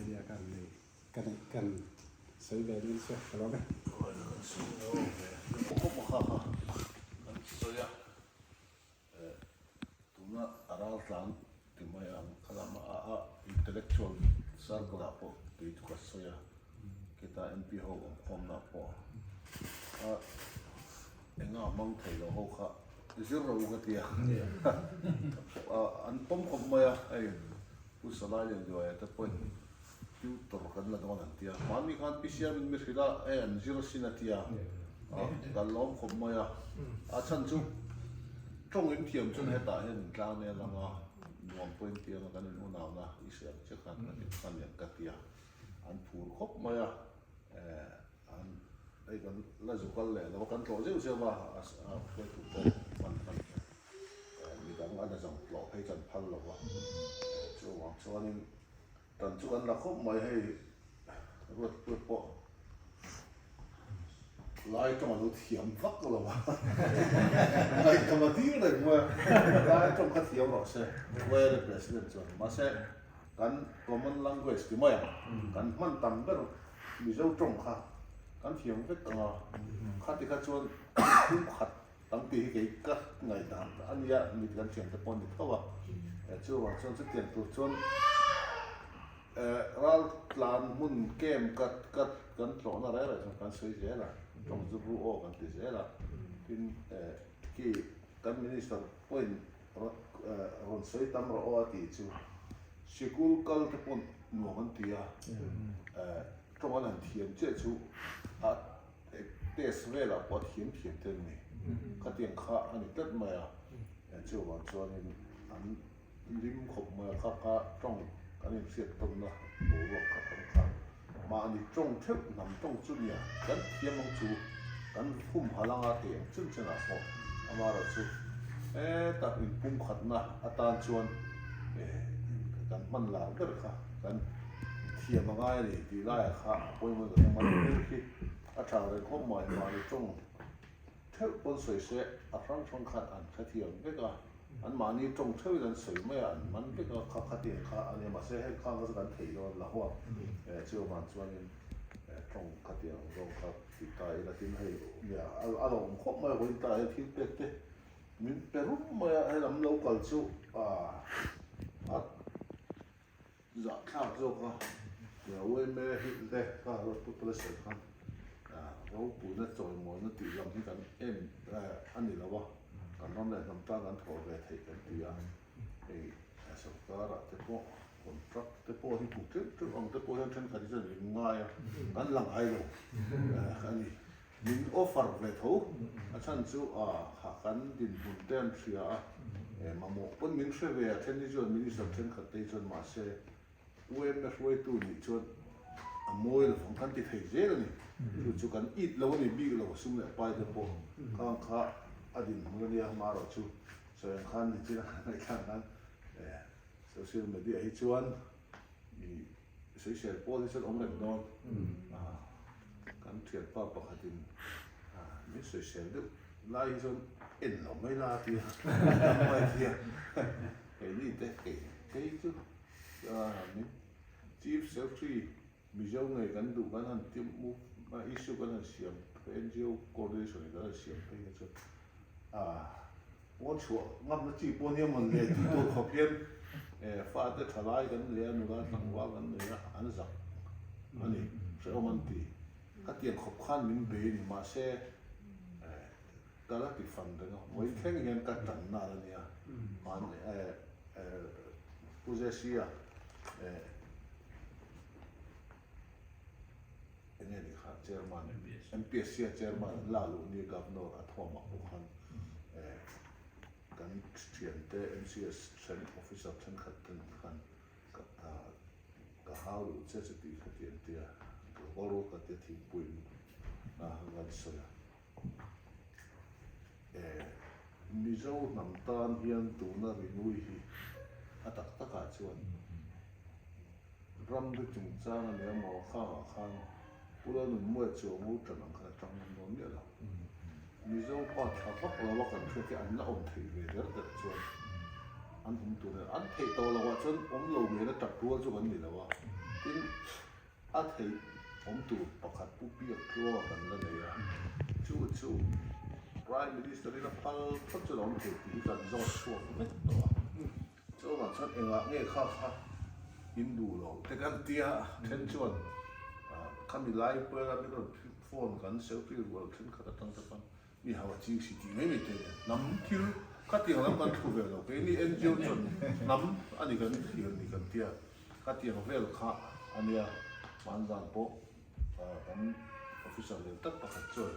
idea ka nei ka neih kan sawi ve nin chu ka lawm e. Tuna a raltlan ti mai ang kha lama a a intellectual circle ah pawh kei chu ka sawi a, khita MP ho awm khawmna pawh a enga hmang thei lo ho kha zir ro ka ti a, an pawm khawp mai a, hei Pu Salai Lianduaia te pawhin tutor kan la dawn an ti a, mahni khan PCR min mi hrilh a, hei an zir asin a ti a, kan lawm khawp mai a, a chhan chu tawng in thiam chuan hetah hian in tlang nel ang a, nuam pawhin ti ang a, kan in unauna i hria ang che khan kan in khan lian ka ti a, an phur khawp mai a, an hei kan la zu kal leh lo a, kan tlawh zeuh zeuh a, a hruaitu te hman hman hian midang a nazawng tlawh phei chu an phal lo a, chuvang chuanin. Tan chu kan la khawp mai hei ruat ruat pawh lai tawng a lo thiam vak lo a ngaihtama dil reng mai a lai tawng kha thiam rawh se Where president chuan mahse kan common language ti mai ang kan hman tam ber Mizo tawng kha kan thiam vek ang a khati kha chuan kum khat Tam tih hi kei ka ngaihdan a nia, mit kan thiam te pawh a ni tho a. Chuvang chuan chutiang tur chuan ral tlan hmun camp kat kat kan tlawhna reng reng chuan kan sawi zel a, tawng chu ru aw kan ti zel a. Tin khi kan minister pawhin rawn sawi tam rawh aw a tih chu sikul kal te pawh nuam an ti a, tawng an han thiam chiah chu a Test velah pawh a thiam thiam te an ni. Khatiang kha a ni tlat mai a, chuvang chuanin an lim khawp mai a, kha kha tawng kan inhriat tawnna boruak kha kan khan mahni tawng theuh hnam tawng chu nia kan thiam ang chu kan humhalh anga thei ang chun chenah pawh amaherawhchu hetah inpumkhatna atan chuan kan hman lar ber kha kan thiam a ngai a ni tih laiah kha a pawimawh ka hre mai ber khi a tha reng khawp mai mahni tawng theuh pawn sawi se a hrang hrang khan an hrethiam vek a an mahni tawng theuhin an sawi mai a an man vek a kha khatiang kha a nia mahse heng khang kha chu kan theih dawn lo a chu avang chuanin. Tawng kha tih ang zawng kha ti ta ila tin hei nia a lo awm khawp mai a vawiin ta hian thil pek te min pe rum mai a helam lo kal chu a zahthlak zawk a nia uaime hi le kha pu sawi khan ropuina chawimawina tih lam hi kan em a ni lo a kan ram leh hnam tan kan thawh ve theih kan ti a hei sorkar ah te pawh Contract te pawh hi hmu teuh teuh ang te pawh hian thenkhat hi chuan min ngai a, kan la ngai lo a ni. Min offer ve tho, a chhan chu kha kan dinhmun te an hria a, mamawh pawn min hre ve a, then hi chuan minister thenkhat te hi chuan mahse UMA hruaitu nih chuan a mawi lovang kan ti thei zel a ni. Chu chu kan it lo a ni bik lo sum leh pai te pawh khang kha a dinhmun a nia, amaherawhchu sawi ang khan nichin a kan ngaihthlak khan Social media hi chuan i sawisel pawl hi chuan awm reng dawn a, kan thianpa pakhatin min sawisel deuh lai hi chuan en lo mai la a ti a, dam mai a ti a, keini te kei phei chu min Chief Secretary Mizo ngei kan duh kan han ti move issue kan han siam NGO coordination in kan han siam phei kha chuan ah pawn chhuah ngamna chi pawh nia mawn le tih tur khawp hian fate thalai kan nei a nula tlangval kan nei a an zak a ni hrehawm an ti khatiang khawp khan min bei a ni mahse ka la ti fan reng a vawiin thleng hian ka tanna a la nia mahni Pu Jesse-a eng nge ni kha chairman MPSC-a chairman an la luh ni governor a thawmah pawh khan kan thiante MCS then officer thenkhat ten khan ka hau luh che chu tih kha ti an tia ka lo kal ka tia thingpuiin a kan sawi a. Mizo hnam tan hian tuna rinui hi a tak takah chuan ramri chungchang a nia maw khangah khan Pu Lalnunmuia chuangu tan ang khan a tang ngam dawn miah lo. Mizo pa tha vak lo a kan hriat hi an la awm theih ve der der chuan an awm tur a ni. An theih tawh loh ah chuan awm lo nena tap rual chu kan ni lo a. Tin. A theih awm tur pakhat pu piak tluanga kan la nei a, chu chu Prime Minister in a phal phawt chu a awm thei tih hi kan zawt chhuak vek tawh a. Chuvang chuan engah nge kha kha in duh lo te kan tia then chuan khami lai pawh min rawn phone kan selfie rual thenkhat atang te khan Mi hau a ching si tih mai mai te nen hnam thil khatiang lam kan thu ve lo keini NGO chuan hnam a ni kan thlir ni kan tia khatiang vel kha a nia hmanzan pawh kan officer lian tak pakhat chuan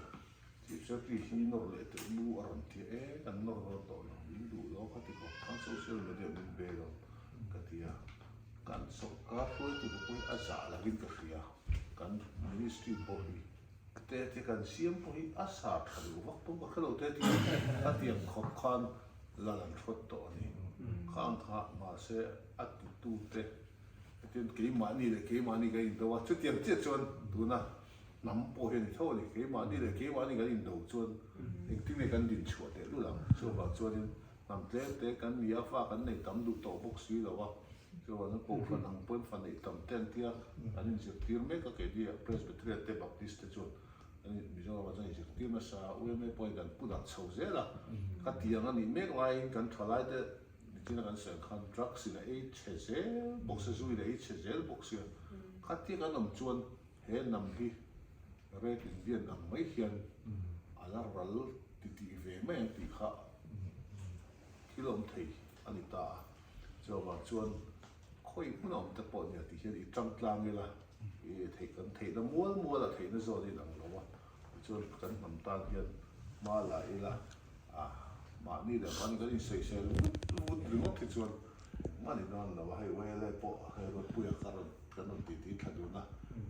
Chief Secretary hi nawr leh teh lu a rawn tia e kan nawr dawn tawh lo min duh lo khati khawp khan social media min be lo ka tia kan sawrkar hruaitute pawh hi a zah lovin ka hria kan ministry pawh hi. Te te kan siam pawh hi a sa tha duh vak pawh ka hrelo te tih a tiang khawp khan lal an hrawt tawh a ni. Khang kha mahse a titu te hetian keimahni leh keimahni kan indo a, chutiang chiah chuan tuna hnam pawh hi a ni tho a ni. Keimahni leh keimahni kan indo chuan engtin nge kan din chhuah teh lul ang. Chuvang chuanin hnam tlem te kan ni a, fa kan nei tam duh tawh bawk si lo a. Chuan Kohhran ang pawhin fa neih tam te an tia, an inzirtir mek a, keini Presbyterian te Baptist te chuan an in Mizoramah chuan inzirtir nasa a, UMA pawhin kan pu darh chho zel a, ka tiang a nih mek laiin kan thalai te nichina kan sawi ang khan drugs in a ei chhe zel bawk sia, zu in a ei chhe zel bawk sia, khatia kan awm chuan he hnam hi Red Indian ang mai hian a la ral titih ve mai ang tih kha thil awm thei a ni ta a. Chuvang chuan khawi hmun a awm te pawh nia ti hian i tang tlang ila i theih kan theihna mual mual a theihna zawn in ang lo a, tichuan kan hnam tan hian hma la ila a mahni leh mahni kan insawisel vut vut ringawt hi chuan engmah ni dawn lo a, hei YLA pawh hei Ruatpuia ka rawn kan rawn titi thla dun a,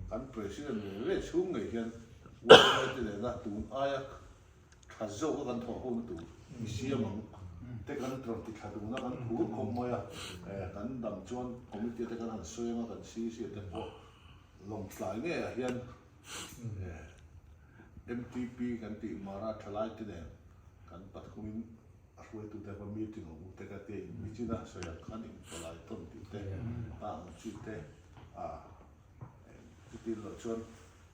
kan President ve ve chhung ngei hian YLA te nena tun aia Tha zawk a kan thawh ho na tur i siam ang te kan rawn ti thla dun a, kan phur khawp mai a, kan dam chuan committee te kan han sawi ang a, kan CC te pawh lawngtlai ngeiah hian MTP kan tih Mara thalai te nen kan pathumin a hruaitu te va meeting ang u te ka tia in nichin a sawi ang khan inpawlai tawn tih te a ang chi te a chutin loh chuan.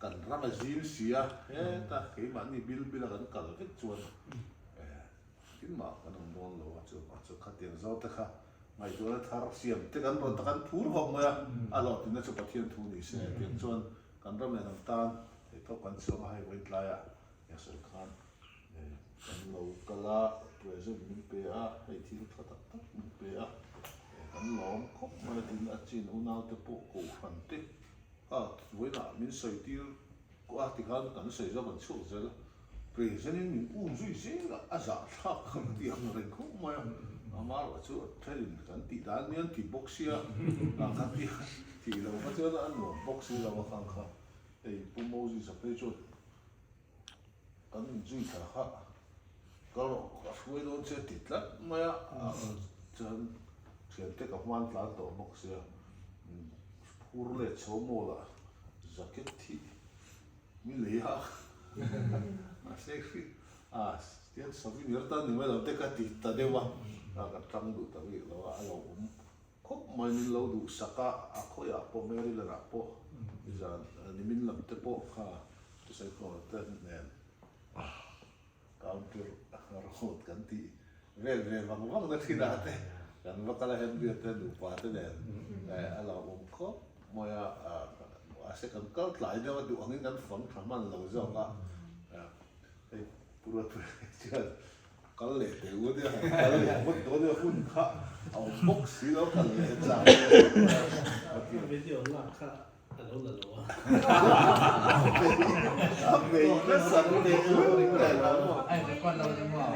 Kan ram a zim si a, heta keimahni bil bila kan kal vek chuan engmah kan awm dawn lo a, chuvang chu khatiang zo te kha ngaihtuahna thar siam te kan rawn ta kan phur khawp mai a, a hlawhtlinna chu Pathian thu ni se tiang chuan kan ram leh hnam tan theihtawp kan chuang a, hei vawiin tlaiah eng sawi khan kan lo kal a, present min pe a, hei thil tha tak tak min pe a, kan lawm khawp mai a, tin a chin unaute pawh kohhran te A vawiinah min sawi tir kuah a tikhan kan sawi zawk an chhuak zel a, present in min um zui zel a, a zah thlak kha ka ti ang reng khawp mai a, amaherawh chu a thenin kan tih dan nia an ti bawk sia, a kha tia tih loh kha chuan a nuam bawk si lo a khang kha, hei Pu Moses a phei chuan kan inzui thla kha ka rawh ka hruai dawn che ti tlat mai a, chuan thiante ka hman tlan tawh bawk sia. Phur leh chho mawl ah jacket hi mi lei a mahse khi a tiang souvenir tan ni mai lo te ka ti ta deuh a a ka tang duh ta bik lo a a lo awm khawp mai min lo duh sak a a khawiah pawh Maryland ah pawh nizan nimin lam te pawh kha thusawi khawm te nen Counter road kan tih vel ve vang vang na thin ah te kan va kal a Henry te nupa te nen a lo awm khawp mai a, mahse kan kal tlai deuh a duh angin kan fang tha hman lo zawk a, hei Pu Ruatpuia chuan kal leh teh u ania han kal leh vut dawn nia hun kha a awm bawk si lo kal leh chak a video lak kha A lo la lo a. A bei nasa teh lul leh lo maw. A record lo ni maw.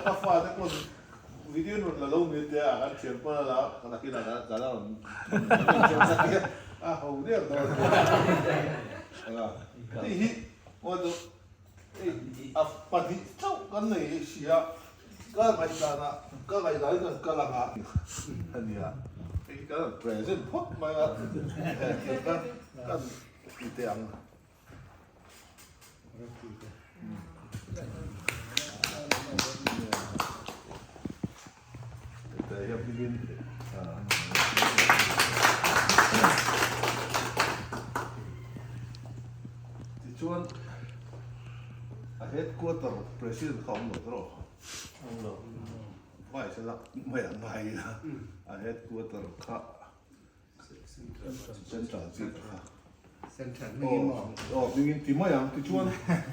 Ka fate pawn video rawn la lo mi tia kan thian pawn a la ka nakin ah ka la rawn a ho der dawn hei hi a pahnih chauh kan nei sia Ka ngaihdanah ka ngaihdan in kan kal ang a ania hei hi kan rawn present phawt mai a kan kan ti teh ang. Tichuan a headquarter president kha awm lo tawh awm lo vice a lak mai ang ngai ila a headquarter kha Central bik kha. Central hmingin maw? Aw, hmingin ti mai ang. Tichuan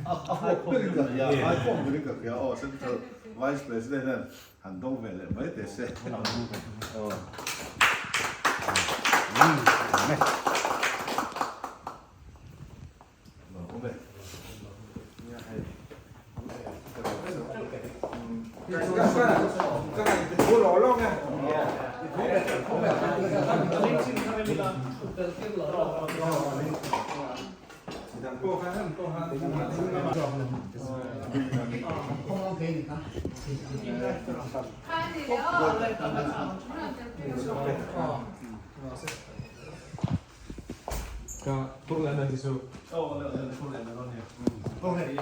a huap berin ka hria, a huap berin ka hria. Aw, Central Vice President hian han dawng ve leh mai teh se. Aw. Ka Portland an ti chu. Portland.